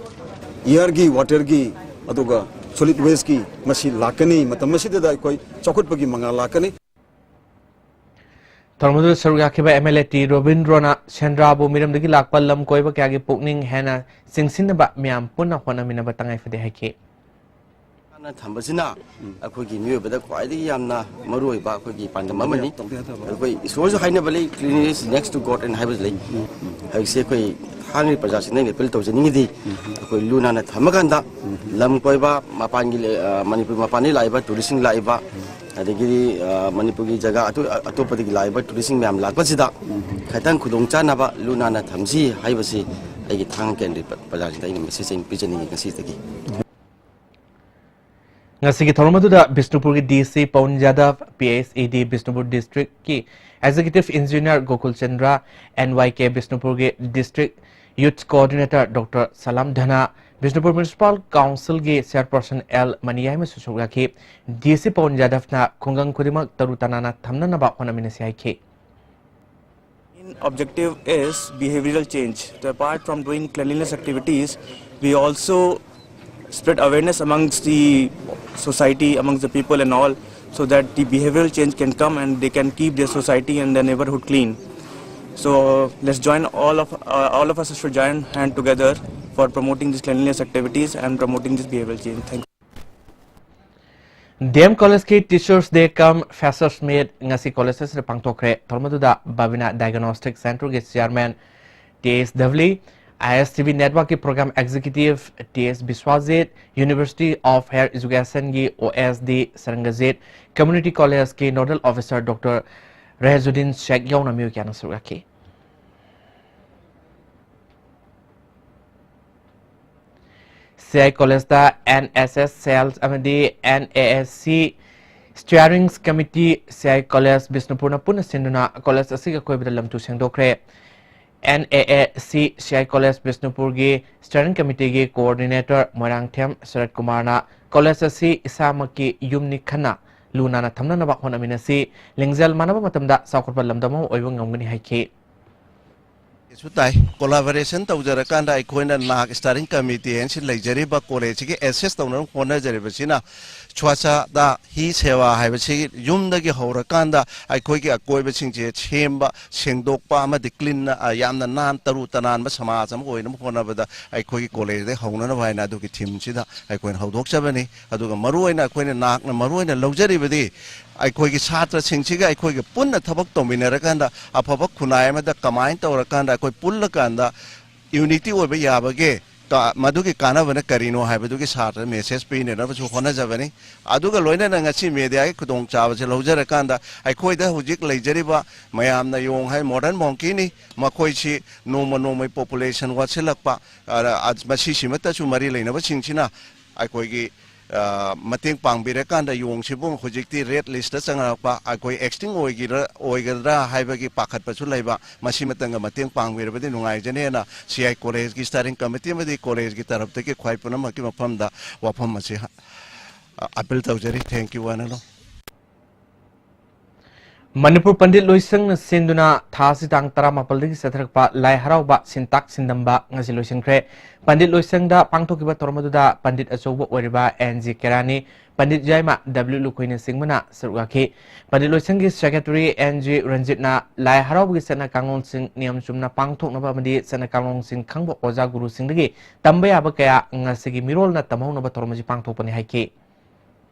ꯏꯌꯔꯒꯤ, ꯋꯥꯇꯔꯒꯤ, ꯑꯗꯨꯒ ꯁꯣꯂꯤꯗ ꯋꯦꯁꯀꯤ ꯃꯁꯤ ꯂꯥꯛꯀꯅꯤ꯫ ꯃꯇꯝ ꯑꯁꯤꯗꯗ ꯑꯩꯈꯣꯏ ꯆꯥꯎꯈꯠꯄꯒꯤ ꯃꯉꯥꯜ ꯂꯥꯛꯀꯅꯤ꯫ ꯊꯧꯔꯝ ꯑꯗꯨꯗ ꯁꯔꯨꯛ ꯌꯥꯈꯤꯕ ꯑꯦꯝ ꯑꯦꯜ ꯑꯦ ꯇꯤ ꯔꯣꯕꯤꯟꯗ꯭ꯔꯣꯅ ꯁꯦꯟꯗ꯭ꯔꯥꯕꯨ ꯃꯤꯔꯝꯗꯒꯤ ꯂꯥꯛꯄ ꯂꯝ ꯀꯣꯏꯕ ꯀꯌꯥꯒꯤ ꯄꯨꯛꯅꯤꯡ ꯍꯦꯟꯅ ꯆꯤꯡꯁꯤꯟꯅꯕ ꯃꯤꯌꯥꯝ ꯄꯨꯟꯅ ꯍꯣꯠꯅꯃꯤꯟꯅꯕ ꯇꯉꯥꯏ ꯐꯗꯦ ꯍꯥꯏꯈꯤ꯫ ꯅ ꯊꯝꯕꯁꯤꯅ ꯑꯩꯈꯣꯏꯒꯤ ꯃꯤꯑꯣꯏꯕꯗ ꯈ꯭ꯋꯥꯏꯗꯒꯤ ꯌꯥꯝꯅ ꯃꯔꯨ ꯑꯣꯏꯕ ꯑꯩꯈꯣꯏꯒꯤ ꯄꯥꯟꯗꯝ ꯑꯃꯅꯤ꯫ ꯑꯩꯈꯣꯏ ꯏꯁꯣꯔꯁꯨ ꯍꯥꯏꯅꯕ ꯂꯩ, "Cleanliness next to God" ꯍꯥꯏꯅ ꯍꯥꯏꯕꯁꯨ ꯂꯩ꯫ ꯍꯧꯖꯤꯛꯁꯦ ꯑꯩꯈꯣꯏ ꯊꯥꯡꯒꯒꯤ ꯄ꯭ꯔꯖꯥꯁꯤꯡꯗ ꯑꯩꯅ ꯑꯦꯄꯤꯜ ꯇꯧꯖꯅꯤꯡꯉꯤꯗꯤ, ꯑꯩꯈꯣꯏ ꯂꯨ ꯅꯥꯟꯅ ꯊꯝꯃꯀꯥꯟꯗ ꯂꯝ ꯀꯣꯏꯕ, ꯃꯄꯥꯟꯒꯤ ꯂꯩ-, ꯑ, ꯃꯅꯤꯄꯨꯔ ꯃꯄꯥꯟꯗꯒꯤ ꯂꯥꯛꯏꯕ ꯇꯨꯔꯤꯁꯁꯤꯡ ꯂꯥꯛꯏꯕ, ꯑꯗꯒꯤꯗꯤ, ꯑ, ꯃꯅꯤꯄꯨꯔꯒꯤ ꯖꯒꯥ ꯑꯇꯣ-, ꯑꯇꯣꯞꯄꯗꯒꯤ ꯂꯥꯛꯏꯕ ꯇꯨꯔꯤꯁꯁꯤꯡ ꯃꯌꯥꯝ ꯂꯥꯛꯄꯁꯤꯗ ꯈꯤꯇꯪ ꯈꯨꯗꯣꯡ ꯆꯥꯅꯕ ꯂꯨ ꯅꯥꯟꯅ ꯊꯝꯁꯤ ꯍꯥꯏꯕꯁꯤ ꯑꯩꯒꯤ ꯊꯥꯡꯒ ꯀꯦꯟꯗ꯭ꯔꯒꯤ ꯄ꯭ꯔꯖꯥꯁꯤꯡꯗ ꯑꯩꯅ ꯃꯦꯁꯦꯖ ꯑꯩꯅ ꯄꯤꯖꯅꯤꯡꯉꯤ ꯉꯁꯤꯗꯒꯤ꯫ ꯉꯁꯤꯒꯤ ꯊꯧꯔꯝ ꯑꯗꯨꯗ ꯕꯤꯁꯅꯨꯄꯨꯔꯒꯤ ꯗꯤ C Pawan Yadav, P H E D Bishnupur ꯗꯤꯁꯇ꯭ꯔꯤꯛꯀꯤ executive engineer Gokul Chandra, N Y K ꯕꯤꯁꯅꯨꯄꯨꯔꯒꯤ district youth coordinator doctor Salam Dhana, Bishnupur municipal ꯀꯥꯎꯟꯁꯤꯜꯒꯤ ꯆꯦꯌꯔꯄꯔꯁꯟ ꯑꯦꯜ ꯃꯅꯤꯌꯥꯏꯃꯁꯨ ꯁꯔꯨꯛ ꯌꯥꯈꯤ꯫ ꯗꯤ ꯁꯤ ꯄꯋꯟ ꯌꯥꯗꯕꯅ ꯈꯨꯡꯒꯪ ꯈꯨꯗꯤꯡꯃꯛ ꯇꯔꯨ ꯇꯅꯥꯟꯅ ꯊꯝꯅꯅꯕ ꯍꯣꯠꯅꯃꯤꯟꯅꯁꯤ ꯍꯥꯏꯈꯤ꯫ Main objective is behavioral change. So apart from doing cleanliness activities, we also spread awareness amongst the society, amongst the people and all, so that the behavioral change can come and they can keep their society and their neighborhood clean. So let's join all of, uh, all of us should join hand together for promoting these cleanliness activities and promoting this behavioral change. Thank you. D M ꯀꯣꯂꯦꯖꯀꯤ Teachers Day cum Freshers Meet ꯉꯁꯤ college ꯑꯁꯤꯗ ꯄꯥꯡꯊꯣꯛꯈ꯭ꯔꯦ꯫ ꯊꯧꯔꯝ ꯑꯗꯨꯗ Babina diagnostic ꯁꯦꯟꯇꯔꯒꯤ chairman T S Dhabali, I S T V ꯅꯦꯠꯋꯥꯔꯛꯀꯤ programme executive T S Biswajit, university of higher ꯏꯖꯨꯀꯦꯁꯟꯒꯤ O S D Sarangajit, community ꯀꯣꯂꯦꯖꯀꯤ nodal officer doctor Rehajuddin Sheikh ꯌꯥꯎꯅ ꯃꯤꯑꯣꯏ ꯀꯌꯥꯅ ꯁꯔꯨꯛ ꯌꯥꯈꯤ꯫ ꯁꯤ ꯑꯥꯏ ꯀꯣꯂꯦꯖꯇ ꯑꯦꯟ ꯑꯦꯁ ꯑꯦꯁ ꯁꯦꯜꯁ ꯑꯃꯗꯤ N A A C steering committee, ꯁꯤ ꯑꯥꯏ ꯀꯣꯂꯦꯖ ꯕꯤꯁꯅꯨꯄꯨꯔꯅ ꯄꯨꯟꯅ ꯁꯤꯟꯗꯨꯅ ꯀꯣꯂꯦꯖ ꯑꯁꯤꯒꯤ ꯑꯀꯣꯏꯕꯗ ꯂꯝ two ꯁꯦꯡꯗꯣꯛꯈ꯭ꯔꯦ꯫ N A A C C I college ꯕꯤꯁꯅꯨꯄꯨꯔꯒꯤ ꯁ꯭ꯇꯤꯌꯔꯤꯡ ꯀꯃꯤꯇꯤꯒꯤ ꯀꯣꯑꯣꯔꯗꯤꯅꯦꯇꯔ ꯃꯣꯏꯔꯥꯡꯊꯦꯝ ꯁꯔꯠ ꯀꯨꯃꯥꯔꯅ ꯀꯣꯂꯦꯖ ꯑꯁꯤ ꯏꯁꯥꯃꯛꯀꯤ ꯌꯨꯝꯅꯤ ꯈꯟꯅ ꯂꯨ ꯅꯥꯟꯅ ꯊꯝꯅꯅꯕ ꯍꯣꯠꯅꯃꯤꯟꯅꯁꯤ, ꯂꯤꯡꯖꯦꯜ ꯃꯥꯟꯅꯕ ꯃꯇꯝꯗ ꯆꯥꯎꯈꯠꯄ ꯂꯝꯗꯝ ꯑꯃ ꯑꯣꯏꯕ ꯉꯝꯒꯅꯤ ꯍꯥꯏꯈꯤ꯫ ꯁꯨ ꯇꯥꯏ꯫ ꯀꯣꯂꯥꯕꯣꯔꯦꯁꯟ ꯇꯧꯖꯔꯀꯥꯟꯗ ꯑꯩꯈꯣꯏꯅ ꯅꯥꯛ ꯁ꯭ꯇꯤꯌꯔꯤꯡ ꯀꯃꯤꯇꯤ ꯍꯥꯏꯅ ꯁꯤ ꯂꯩꯖꯔꯤꯕ ꯀꯣꯂꯦꯖꯁꯤꯒꯤ ꯑꯦꯁꯦꯁ ꯇꯧꯅꯕ ꯍꯣꯠꯅꯖꯔꯤꯕꯁꯤꯅ ꯁ꯭ꯋꯥꯆꯥꯗ ꯍꯤ ꯁꯦꯋꯥ ꯍꯥꯏꯕꯁꯤ ꯌꯨꯝꯗꯒꯤ ꯍꯧꯔꯀꯥꯟꯗ ꯑꯩꯈꯣꯏꯒꯤ ꯑꯀꯣꯏꯕꯁꯤꯡꯁꯦ ꯁꯦꯝꯕ, ꯁꯦꯡꯗꯣꯛꯄ ꯑꯃꯗꯤ ꯀ꯭ꯂꯤꯟ, ꯑ, ꯌꯥꯝꯅ ꯅꯥꯟ ꯇꯔꯨ ꯇꯅꯥꯟꯕ ꯁꯃꯥꯖ ꯑꯃ ꯑꯣꯏꯅꯕ ꯍꯣꯠꯅꯕꯗ ꯑꯩꯈꯣꯏꯒꯤ ꯀꯣꯂꯦꯖꯗꯒꯤ ꯍꯧꯅꯅꯕ ꯍꯥꯏꯅ ꯑꯗꯨꯒꯤ ꯊꯤꯝꯁꯤꯗ ꯑꯩꯈꯣꯏꯅ ꯍꯧꯗꯣꯛꯆꯕꯅꯤ꯫ ꯑꯗꯨꯒ ꯃꯔꯨꯑꯣꯏꯅ ꯑꯩꯈꯣꯏꯅ ꯅꯥꯛꯅ ꯃꯔꯨꯑꯣꯏꯅ ꯂꯧꯖꯔꯤꯕꯗꯤ ꯑꯩꯈꯣꯏꯒꯤ ꯁꯥꯇ꯭ꯔꯁꯤꯡꯁꯤꯒ ꯑꯩꯈꯣꯏꯒ ꯄꯨꯟꯅ ꯊꯕꯛ ꯇꯧꯃꯤꯟꯅꯔꯀꯥꯟꯗ ꯑꯐꯕ ꯈꯨꯟꯅꯥꯏ ꯑꯃꯗ ꯀꯃꯥꯏꯅ ꯇꯧꯔꯀꯥꯟꯗ ꯑꯩꯈꯣꯏ ꯄꯨꯜꯂꯀꯥꯟꯗ ꯌꯨꯅꯤꯇꯤ ꯑꯣꯏꯕ ꯌꯥꯕꯒꯦ, ꯀ-, ꯃꯗꯨꯒꯤ ꯀꯥꯟꯅꯕꯅ ꯀꯔꯤꯅꯣ ꯍꯥꯏꯕꯗꯨꯒꯤ ꯁꯥꯇ꯭ꯔ ꯃꯦꯁꯦꯖ ꯄꯤꯅꯅꯕꯁꯨ ꯍꯣꯠꯅꯖꯕꯅꯤ꯫ ꯑꯗꯨꯒ ꯂꯣꯏꯅꯅ ꯉꯁꯤ ꯃꯦꯗꯤꯌꯥꯒꯤ ꯈꯨꯗꯣꯡꯆꯥꯕꯁꯦ ꯂꯧꯖꯔꯀꯥꯟꯗ ꯑꯩꯈꯣꯏꯗ ꯍꯧꯖꯤꯛ ꯂꯩꯖꯔꯤꯕ ꯃꯌꯥꯝꯅ ꯌꯣꯡ ꯍꯥꯏ ꯃꯣꯗꯔꯟ ꯃꯣꯡꯀꯤꯅꯤ, ꯃꯈꯣꯏꯁꯤ ꯅꯣꯡꯃ ꯅꯣꯡꯃꯒꯤ ꯄꯣꯄꯨꯂꯦꯁꯟ ꯋꯥꯠꯁꯤꯜꯂꯛꯄ, ꯑ, ꯑ, ꯃꯁꯤꯁꯤꯃꯠꯇꯁꯨ ꯃꯔꯤ ꯂꯩꯅꯕꯁꯤꯡꯁꯤꯅ ꯑꯩꯈꯣꯏꯒꯤ, ꯑ, ꯃꯇꯦꯡ ꯄꯥꯡꯕꯤꯔꯀꯥꯟꯗ ꯌꯣꯡꯁꯤꯕꯨ ꯍꯧꯖꯤꯛꯇꯤ ꯔꯦꯗ ꯂꯤꯁꯇ ꯆꯪꯉꯛꯄ, ꯑꯩꯈꯣꯏ ꯑꯦꯛꯁꯇꯤꯡ ꯑꯣꯏꯒꯤꯔ-, ꯑꯣꯏꯒꯗ꯭ꯔꯥ ꯍꯥꯏꯕꯒꯤ ꯄꯥꯈꯠꯄꯁꯨ ꯂꯩꯕ, ꯃꯁꯤꯃꯇꯪꯒ ꯃꯇꯦꯡ ꯄꯥꯡꯕꯤꯔꯕꯗꯤ ꯅꯨꯡꯉꯥꯏꯖꯅꯦꯅ ꯁꯤ ꯑꯥꯏ ꯀꯣꯂꯦꯖꯀꯤ ꯁ꯭ꯇꯤꯌꯔꯤꯡ ꯀꯃꯤꯇꯤ ꯑꯃꯗꯤ ꯀꯣꯂꯦꯖꯀꯤ ꯇꯔꯞꯇꯒꯤ ꯈ꯭ꯋꯥꯏ ꯄꯨꯝꯅꯃꯛꯀꯤ ꯃꯐꯝꯗ ꯋꯥꯐꯝ ꯑꯁꯤ, ꯑ, ꯑꯄꯤꯜ ꯇꯧꯖꯔꯤ꯫ Thank you, one and all. Manipur Pandit ꯂꯣꯏꯁꯪꯅ ꯁꯤꯟꯗꯨꯅ ꯊꯥ ꯑꯁꯤ ꯇꯥꯡ ꯇꯔꯥꯃꯥꯄꯜꯗꯒꯤ ꯆꯠꯊꯔꯛꯄ ꯂꯥꯏ ꯍꯔꯥꯎꯕ ꯁꯤꯟꯇꯥꯛ ꯁꯤꯟꯗꯝꯕ ꯉꯁꯤ ꯂꯣꯏꯁꯤꯟꯈ꯭ꯔꯦ꯫ ꯄꯟꯗꯤꯠ ꯂꯣꯏꯁꯪꯗ ꯄꯥꯡꯊꯣꯛꯈꯤꯕ ꯊꯧꯔꯝ ꯑꯗꯨꯗ ꯄꯟꯗꯤꯠ ꯑꯆꯧꯕ ꯑꯣꯏꯔꯤꯕ and G ꯀꯦꯔꯥꯅꯤ, Pandit Yaima W ꯂꯨꯈꯣꯏꯅꯆꯤꯡꯕꯅ ꯁꯔꯨꯛ ꯌꯥꯈꯤ꯫ ꯄꯟꯗꯤꯠ ꯂꯣꯏꯁꯪꯒꯤ ꯁꯦꯀ꯭ꯔꯦꯇꯔꯤ ꯑꯦꯟ ꯖꯤ ꯔꯟꯖꯤꯠꯅ ꯂꯥꯏ ꯍꯔꯥꯎꯕꯒꯤ ꯆꯠꯅ ꯀꯥꯡꯂꯣꯟꯁꯤꯡ ꯅꯤꯌꯝ ꯆꯨꯝꯅ ꯄꯥꯡꯊꯣꯛꯅꯕ ꯑꯃꯗꯤ ꯆꯠꯅ ꯀꯥꯡꯂꯣꯟꯁꯤꯡ ꯈꯪꯕ ꯑꯣꯖꯥ ꯒꯨꯔꯨꯁꯤꯡꯗꯒꯤ ꯇꯝꯕ ꯌꯥꯕ ꯀꯌꯥ ꯉꯁꯤꯒꯤ ꯃꯤꯔꯣꯜꯅ ꯇꯝꯍꯧꯅꯕ ꯊꯧꯔꯝ ꯑꯁꯤ ꯄꯥꯡꯊꯣꯛꯄꯅꯤ ꯍꯥꯏꯈꯤ꯫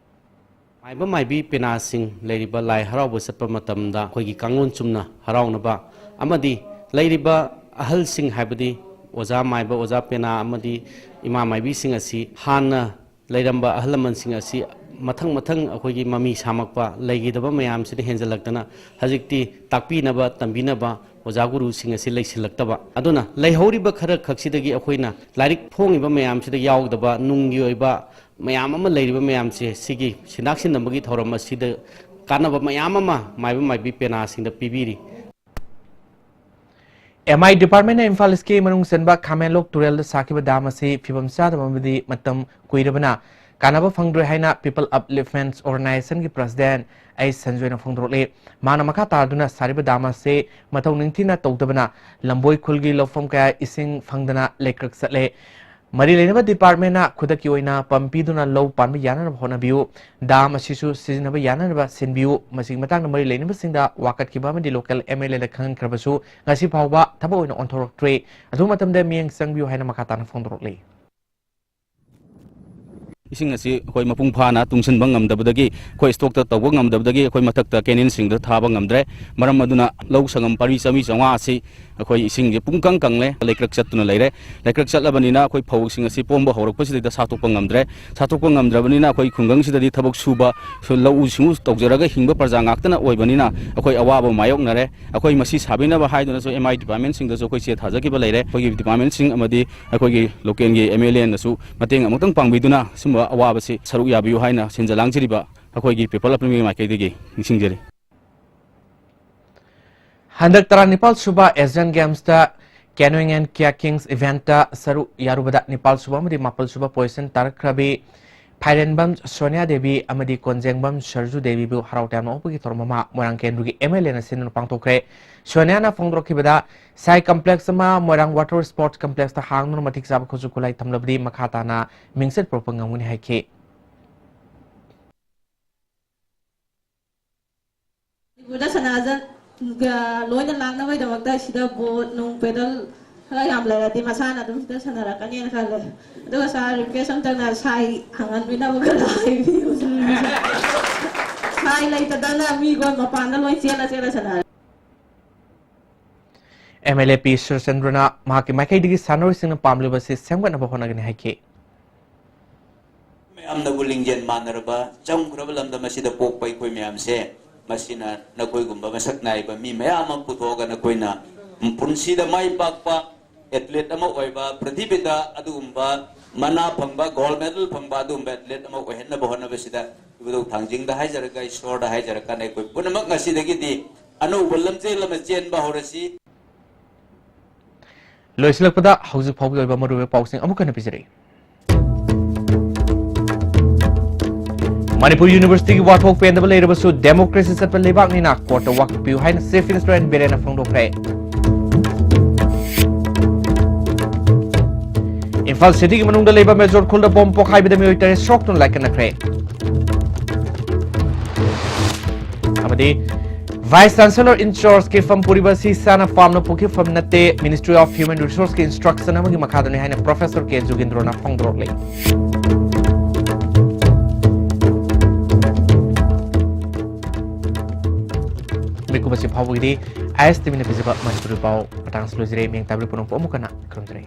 ꯃꯥꯏꯕ ꯃꯥꯏꯕꯤ ꯄꯦꯅꯥꯁꯤꯡ ꯂꯩꯔꯤꯕ ꯂꯥꯏ ꯍꯔꯥꯎꯕ ꯆꯠꯄ ꯃꯇꯝꯗ ꯑꯩꯈꯣꯏꯒꯤ ꯀꯥꯡꯂꯣꯟ ꯆꯨꯝꯅ ꯍꯔꯥꯎꯅꯕ ꯑꯃꯗꯤ ꯂꯩꯔꯤꯕ ꯑꯍꯜꯁꯤꯡ, ꯍꯥꯏꯕꯗꯤ ꯑꯣꯖꯥ ꯃꯥꯏꯕ, ꯑꯣꯖꯥ ꯄꯦꯅꯥ ꯑꯃꯗꯤ ꯏꯃꯥ ꯃꯥꯏꯕꯤꯁꯤꯡ ꯑꯁꯤ ꯍꯥꯟꯅ ꯂꯩꯔꯝꯕ ꯑꯍꯜ ꯂꯃꯟꯁꯤꯡ ꯑꯁꯤ ꯃꯊꯪ ꯃꯊꯪ ꯑꯩꯈꯣꯏꯒꯤ ꯃꯃꯤ ꯁꯥꯃꯛꯄ, ꯂꯩꯈꯤꯗꯕ ꯃꯌꯥꯝꯁꯤꯅ ꯍꯦꯟꯖꯜꯂꯛꯇꯅ ꯍꯧꯖꯤꯛꯇꯤ ꯇꯥꯛꯄꯤꯅꯕ, ꯇꯝꯕꯤꯅꯕ ꯑꯣꯖꯥ ꯒꯨꯔꯨꯁꯤꯡ ꯑꯁꯤ ꯂꯩꯁꯤꯜꯂꯛꯇꯕ꯫ ꯑꯗꯨꯅ ꯂꯩꯍꯧꯔꯤꯕ ꯈꯔ ꯈꯛꯁꯤꯗꯒꯤ ꯑꯩꯈꯣꯏꯅ ꯂꯥꯏꯔꯤꯛ ꯐꯣꯡꯉꯤꯕ ꯃꯌꯥꯝꯁꯤꯗ ꯌꯥꯎꯗꯕ ꯅꯨꯡꯒꯤ ꯑꯣꯏꯕ ꯃꯌꯥꯝ ꯑꯃ ꯂꯩꯔꯤꯕ ꯃꯌꯥꯝꯁꯦ, ꯁꯤꯒꯤ ꯁꯤꯟꯗꯥꯛ ꯁꯤꯟꯗꯝꯕꯒꯤ ꯊꯧꯔꯝ ꯑꯁꯤꯗ ꯀꯥꯟꯅꯕ ꯃꯌꯥꯝ ꯑꯃ ꯃꯥꯏꯕ ꯃꯥꯏꯕꯤ ꯄꯦꯅꯥꯁꯤꯡꯗ ꯄꯤꯕꯤꯔꯤ꯫ ꯑꯦꯝ ꯑꯥꯏ ꯗꯤꯄꯥꯔꯠꯃꯦꯟꯅ ꯏꯝꯐꯥꯜ ꯏꯁꯀꯤ ꯃꯅꯨꯡ ꯆꯟꯕ ꯈꯥꯃꯦꯟꯂꯣꯛ ꯇꯨꯔꯦꯜꯗ ꯁꯥꯈꯤꯕ ꯗꯥꯝ ꯑꯁꯤ ꯐꯤꯕꯝ ꯆꯥꯗꯕ ꯑꯃꯗꯤ ꯃꯇꯝ ꯀꯨꯏꯔꯕꯅ ꯀꯥꯟꯅꯕ ꯐꯪꯗ꯭ꯔꯦ ꯍꯥꯏꯅ ꯄꯤꯄꯜ ꯑꯞꯂꯤꯐꯃꯦꯟꯠ ꯑꯣꯔꯒꯅꯥꯏꯖꯦꯁꯟꯒꯤ ꯄ꯭ꯔꯁꯤꯗꯦꯟꯠ ꯑꯩ ꯁꯟꯖꯣꯏꯅ ꯐꯣꯡꯗꯣꯔꯛꯂꯤ꯫ ꯃꯥꯅ ꯃꯈꯥ ꯇꯥꯗꯨꯅ ꯁꯥꯔꯤꯕ ꯗꯥꯝ ꯑꯁꯤ ꯃꯊꯧ ꯅꯤꯡꯊꯤꯅ ꯇꯧꯗꯕꯅ ꯂꯝꯕꯣꯏ ꯈꯨꯜꯒꯤ ꯂꯧꯐꯝ ꯀꯌꯥ ꯏꯁꯤꯡ ꯐꯪꯗꯅ ꯂꯩꯀ꯭ꯔꯛ ꯆꯠꯂꯦ꯫ ꯃꯔꯤ ꯂꯩꯅꯕ ꯗꯤꯄꯥꯔꯠꯃꯦꯟꯅ ꯈꯨꯗꯛꯀꯤ ꯑꯣꯏꯅ ꯄꯝ ꯄꯤꯗꯨꯅ ꯂꯧ ꯄꯥꯟꯕ ꯌꯥꯅꯅꯕ ꯍꯣꯠꯅꯕꯤꯌꯨ꯫ ꯗꯥꯝ ꯑꯁꯤꯁꯨ ꯁꯤꯖꯤꯟꯅꯕ ꯌꯥꯅꯅꯕ ꯁꯤꯟꯕꯤꯌꯨ꯫ ꯃꯁꯤꯒꯤ ꯃꯇꯥꯡꯗ ꯃꯔꯤ ꯂꯩꯅꯕꯁꯤꯡꯗ ꯋꯥꯀꯠꯈꯤꯕ ꯑꯃꯗꯤ ꯂꯣꯀꯦꯜ ꯑꯦꯝ ꯑꯦꯜ ꯑꯦꯗ ꯈꯪꯍꯟꯈ꯭ꯔꯕꯁꯨ ꯉꯁꯤ ꯐꯥꯎꯕ ꯊꯕꯛ ꯑꯣꯏꯅ ꯑꯣꯟꯊꯣꯔꯛꯇ꯭ꯔꯦ꯫ ꯑꯗꯨ ꯃꯇꯝꯗ ꯃꯤꯠꯌꯦꯡ ꯆꯪꯕꯤꯌꯨ ꯍꯥꯏꯅ ꯃꯈꯥ ꯇꯥꯅ ꯐꯣꯡꯗꯣꯔꯛꯂꯤ꯫ ꯏꯁꯤꯡ ꯑꯁꯤ ꯑꯩꯈꯣꯏ ꯃꯄꯨꯡ ꯐꯥꯅ ꯇꯨꯡꯁꯤꯟꯕ ꯉꯝꯗꯕꯗꯒꯤ, ꯑꯩꯈꯣꯏ ꯏꯁꯇꯣꯛꯇ ꯇꯧꯕ ꯉꯝꯗꯕꯗꯒꯤ ꯑꯩꯈꯣꯏ ꯃꯊꯛꯇ ꯀꯦꯅꯦꯜꯁꯤꯡꯗ ꯊꯥꯕ ꯉꯝꯗ꯭ꯔꯦ꯫ ꯃꯔꯝ ꯑꯗꯨꯅ ꯂꯧ ꯁꯪꯒꯝ ꯄꯔꯤ ꯆꯥꯝꯃꯔꯤ ꯆꯥꯝꯃꯉꯥ ꯑꯁꯤ ꯑꯩꯈꯣꯏ ꯏꯁꯤꯡꯁꯦ ꯄꯨꯡꯀꯪ ꯀꯪꯂꯦ, ꯂꯩꯀ꯭ꯔꯛ ꯆꯠꯇꯨꯅ ꯂꯩꯔꯦ꯫ ꯂꯩꯀ꯭ꯔꯛ ꯆꯠꯂꯕꯅꯤꯅ ꯑꯩꯈꯣꯏ ꯐꯧꯁꯤꯡ ꯑꯁꯤ ꯄꯣꯝꯕ ꯍꯧꯔꯛꯄꯁꯤꯗꯩꯗ ꯁꯥꯠꯇꯣꯛꯄ ꯉꯝꯗ꯭ꯔꯦ꯫ ꯁꯥꯠꯇꯣꯛꯄ ꯉꯝꯗ꯭ꯔꯕꯅꯤꯅ ꯑꯩꯈꯣꯏ ꯈꯨꯡꯒꯪꯁꯤꯗꯗꯤ ꯊꯕꯛ ꯁꯨꯕ, ꯁꯨ-, ꯂꯧꯎ ꯁꯤꯡꯎ ꯇꯧꯖꯔꯒ ꯍꯤꯡꯕ ꯄ꯭ꯔꯖꯥ ꯉꯥꯛꯇꯅ ꯑꯣꯏꯕꯅꯤꯅ ꯑꯩꯈꯣꯏ ꯑꯋꯥꯕ ꯃꯥꯌꯣꯛꯅꯔꯦ꯫ ꯑꯩꯈꯣꯏ ꯃꯁꯤ ꯁꯥꯕꯤꯅꯕ ꯍꯥꯏꯗꯨꯅꯁꯨ ꯑꯦꯝ ꯑꯥꯏ ꯗꯤꯄꯥꯔꯠꯃꯦꯟꯁꯤꯡꯗꯁꯨ ꯑꯩꯈꯣꯏ ꯆꯦ ꯊꯥꯖꯈꯤꯕ ꯂꯩꯔꯦ꯫ ꯑꯩꯈꯣꯏꯒꯤ ꯗꯤꯄꯥꯔꯠꯃꯦꯟꯁꯤꯡ ꯑꯃꯗꯤ ꯑꯩꯈꯣꯏꯒꯤ ꯂꯣꯀꯦꯜꯒꯤ ꯑꯦꯝ ꯑꯦꯜ ꯑꯦꯅꯁꯨ ꯃꯇꯦꯡ ꯑꯃꯨꯛꯇꯪ ꯄꯥꯡꯕꯤꯗꯨꯅ ꯁꯨꯝꯕ ꯑꯋꯥꯕꯁꯤ ꯁꯔꯨꯛ ꯌꯥꯕꯤꯌꯨ ꯍꯥꯏꯅ ꯁꯤꯟꯖ ꯂꯥꯡꯖꯔꯤꯕ ꯑꯩꯈꯣꯏꯒꯤ ꯄꯤꯄꯜ ꯑꯞꯂꯤꯐꯃꯦꯟꯠ ꯃꯥꯏꯀꯩꯗꯒꯤ ꯅꯤꯡꯁꯤꯡꯖꯔꯤ꯫ ꯍꯟꯗꯛ ꯇꯔꯥꯅꯤꯄꯥꯜ ꯁꯨꯕ ꯑꯦꯁꯤꯌꯥꯟ ꯒꯦꯝꯁꯇ canoeing and kayakings eventꯇ ꯁꯔꯨꯛ ꯌꯥꯔꯨꯕꯗ ꯅꯤꯄꯥꯜ ꯁꯨꯕ ꯑꯃꯗꯤ ꯃꯥꯄꯜ ꯁꯨꯕ position ꯇꯥꯔꯛꯈ꯭ꯔꯕꯤ ꯐꯥꯏꯔꯦꯟꯕꯝ ꯁꯣꯅꯤꯌꯥ ꯗꯦꯕꯤ ꯑꯃꯗꯤ ꯀꯣꯟꯖꯦꯡꯕꯝ ꯁꯔꯖꯨ ꯗꯦꯕꯤꯕꯨ ꯍꯔꯥꯎ ꯇꯌꯥꯝꯅ ꯑꯣꯛꯄꯒꯤ ꯊꯧꯔꯝ ꯑꯃ ꯃꯣꯏꯔꯥꯡ ꯀꯦꯟꯗ꯭ꯔꯒꯤ ꯑꯦꯝ ꯑꯦꯜ ꯑꯦꯅ ꯁꯤꯟꯗꯨꯅ ꯄꯥꯡꯊꯣꯛꯈ꯭ꯔꯦ꯫ ꯁꯣꯅꯤꯌꯥꯅ ꯐꯣꯡꯗꯣꯔꯛꯈꯤꯕꯗ ꯁꯥꯏ ꯀꯝꯄ꯭ꯂꯦꯛꯁ ꯑꯃ ꯃꯣꯏꯔꯥꯡ ꯋꯥꯇꯔ ꯁ꯭ꯄꯣꯔꯠꯁ ꯀꯝꯄ꯭ꯂꯦꯛꯁꯇ ꯍꯥꯡꯗꯨꯅ ꯃꯇꯤꯛ ꯆꯥꯕ ꯈꯨꯠꯁꯨ ꯈꯨꯠꯂꯥꯏ ꯊꯝꯂꯕꯗꯤ ꯃꯈꯥ ꯇꯥꯅ ꯃꯤꯡꯆꯠ ꯄꯨꯔꯛꯄ ꯉꯝꯒꯅꯤ ꯍꯥꯏꯈꯤ꯫ ꯃꯅꯤꯄꯨꯔꯗ ꯁꯥꯟꯅꯖ-, ꯒ-, ꯂꯣꯏꯅ ꯂꯥꯛꯅꯕꯒꯤꯗꯃꯛꯇ ꯁꯤꯗ ꯕꯣꯠ ꯅꯨꯡ ꯄꯦꯗꯜ ꯈꯔ ꯌꯥꯝ ꯂꯩꯔꯗꯤ ꯃꯁꯥꯅ ꯑꯗꯨꯝ ꯁꯤꯗ ꯁꯥꯟꯅꯔꯛꯀꯅꯦꯅ ꯈꯜꯂꯦ꯫ ꯑꯗꯨꯒ ꯁꯥꯔ, ꯔꯤꯀ꯭ꯋꯦꯁ ꯑꯝꯇꯪꯅ ꯁꯥꯏ ꯍꯪꯍꯟꯕꯤꯅꯕ ꯈꯔ ꯍꯥꯏꯕꯤꯌꯨ꯫ ꯁꯥꯏ ꯂꯩꯇꯗꯅ ꯃꯤꯈꯣꯏ ꯃꯄꯥꯟꯗ ꯂꯣꯏ ꯆꯦꯜꯂ ꯆꯦꯜꯂ ꯁꯥꯟꯅꯔꯦ꯫ ꯑꯦꯝ ꯑꯦꯜ ꯑꯦ ꯄꯤ ꯁꯨꯔꯆꯟꯗ꯭ꯔꯅ ꯃꯍꯥꯛꯀꯤ ꯃꯥꯏꯀꯩꯗꯒꯤ ꯁꯥꯟꯅꯔꯣꯏꯁꯤꯡꯅ ꯄꯥꯝꯂꯤꯕꯁꯤ ꯁꯦꯝꯒꯠꯅꯕ ꯍꯣꯠꯅꯒꯅꯤ ꯍꯥꯏꯈꯤ꯫ ꯃꯌꯥꯝꯅꯕꯨ ꯂꯤꯡꯖꯦꯜ ꯃꯥꯟꯅꯔꯕ ꯆꯝꯈ꯭ꯔꯕ ꯂꯝꯗꯝ ꯑꯁꯤꯗ ꯄꯣꯛꯄ ꯑꯩꯈꯣꯏ ꯃꯌꯥꯝꯁꯦ, ꯃꯁꯤꯅ ꯅꯈꯣꯏꯒꯨꯝꯕ ꯃꯁꯛ ꯅꯥꯏꯕ ꯃꯤ ꯃꯌꯥꯝ ꯑꯃ ꯄꯨꯊꯣꯛꯑꯒ ꯅꯈꯣꯏꯅ ꯄꯨꯟꯁꯤꯗ ꯃꯥꯏ ꯄꯥꯛꯄ ꯑꯦꯊꯂꯦꯠ ꯑꯃ ꯑꯣꯏꯕ, ꯄ꯭ꯔꯤꯊꯤꯕꯤꯗ ꯑꯗꯨꯒꯨꯝꯕ ꯃꯅꯥ ꯐꯪꯕ, ꯒꯣꯜ ꯃꯦꯗꯜ ꯐꯪꯕ ꯑꯗꯨꯒꯨꯝꯕ ꯑꯦꯊꯂꯦꯠ ꯑꯃ ꯑꯣꯏꯍꯟꯅꯕ ꯍꯣꯠꯅꯕꯁꯤꯗ ꯏꯕꯨꯙꯧ ꯊꯥꯡꯖꯤꯡꯗ ꯍꯥꯏꯖꯔꯒ, ꯏꯁꯣꯔꯗ ꯍꯥꯏꯖꯔꯀꯥꯟꯗ ꯑꯩꯈꯣꯏ ꯄꯨꯝꯅꯃꯛ ꯉꯁꯤꯗꯒꯤꯗꯤ ꯑꯅꯧꯕ ꯂꯝꯖꯦꯜ ꯑꯃ ꯆꯦꯟꯕ ꯍꯧꯔꯁꯤ꯫ ꯂꯣꯏꯁꯤꯜꯂꯛꯄꯗ ꯍꯧꯖꯤꯛ ꯐꯥꯎꯕꯒꯤ ꯑꯣꯏꯕ ꯃꯔꯨꯑꯣꯏꯕ ꯄꯥꯎꯁꯤꯡ ꯑꯃꯨꯛ ꯍꯟꯅ ꯄꯤꯖꯔꯤ꯫ ꯃꯅꯤꯄꯨꯔ ꯌꯨꯅꯤꯚꯔꯁꯤꯇꯤꯒꯤ ꯋꯥꯊꯣꯛ ꯄꯦꯟꯗꯕ ꯂꯩꯔꯕꯁꯨ ꯗꯦꯃꯣꯀ꯭ꯔꯦꯁꯤ ꯆꯠꯄ ꯂꯩꯕꯥꯛꯅꯤꯅ ꯀꯣꯔꯠꯇ ꯋꯥꯀꯠꯄꯤꯌꯨ ꯍꯥꯏꯅ ꯆꯤꯐ ꯃꯤꯅꯤꯁꯇꯔ ꯑꯦꯟ ꯕꯤꯔꯦꯟꯅ ꯐꯣꯡꯗꯣꯛꯈ꯭ꯔꯦ꯫ ꯏꯝꯐꯥꯜ ꯁꯤꯇꯤꯒꯤ ꯃꯅꯨꯡꯗ ꯂꯩꯕ ꯃꯦꯖꯣꯔ ꯈꯨꯜꯗ ꯕꯣꯝ ꯄꯣꯈꯥꯏꯕꯗ ꯃꯤꯑꯣꯏ ꯇꯔꯦꯠ ꯁꯣꯛꯇꯨꯅ ꯂꯥꯏꯀꯠꯅꯈ꯭ꯔꯦ꯫ ꯑꯃꯗꯤ Vice Chancellor in charge ꯀꯤ ꯐꯝ ꯄꯨꯔꯤꯕ ꯑꯁꯤ ꯏꯁꯥꯅ ꯄꯥꯝꯅ ꯄꯨꯈꯤꯕ ꯐꯝ ꯅꯠꯇꯦ, Ministry of Human Resource ꯀꯤ instruction ꯑꯃꯒꯤ ꯃꯈꯥꯗꯅꯤ ꯍꯥꯏꯅ Professor ꯀꯦ ꯖꯨꯒꯤꯟꯗ꯭ꯔꯣꯅ ꯐꯣꯡꯗꯣꯔꯛꯂꯤ꯫ ꯃꯤꯀꯨꯞ ꯑꯁꯤ ꯐꯥꯎꯕꯒꯤꯗꯤ ꯑꯥꯏ ꯑꯦꯁ ꯇꯤ ꯚꯤꯅ ꯄꯤꯖꯕ ꯃꯅꯤꯄꯨꯔꯤ ꯄꯥꯎ ꯃꯇꯥꯡ ꯑꯁꯤ ꯂꯣꯏꯖꯔꯦ꯫ ꯃꯤꯌꯦꯡ ꯇꯥꯕꯤꯔꯤꯕ ꯄꯨꯝꯅꯃꯛꯄꯨ ꯑꯃꯨꯛ ꯍꯟꯅ ꯈꯨꯔꯨꯝꯖꯔꯤ꯫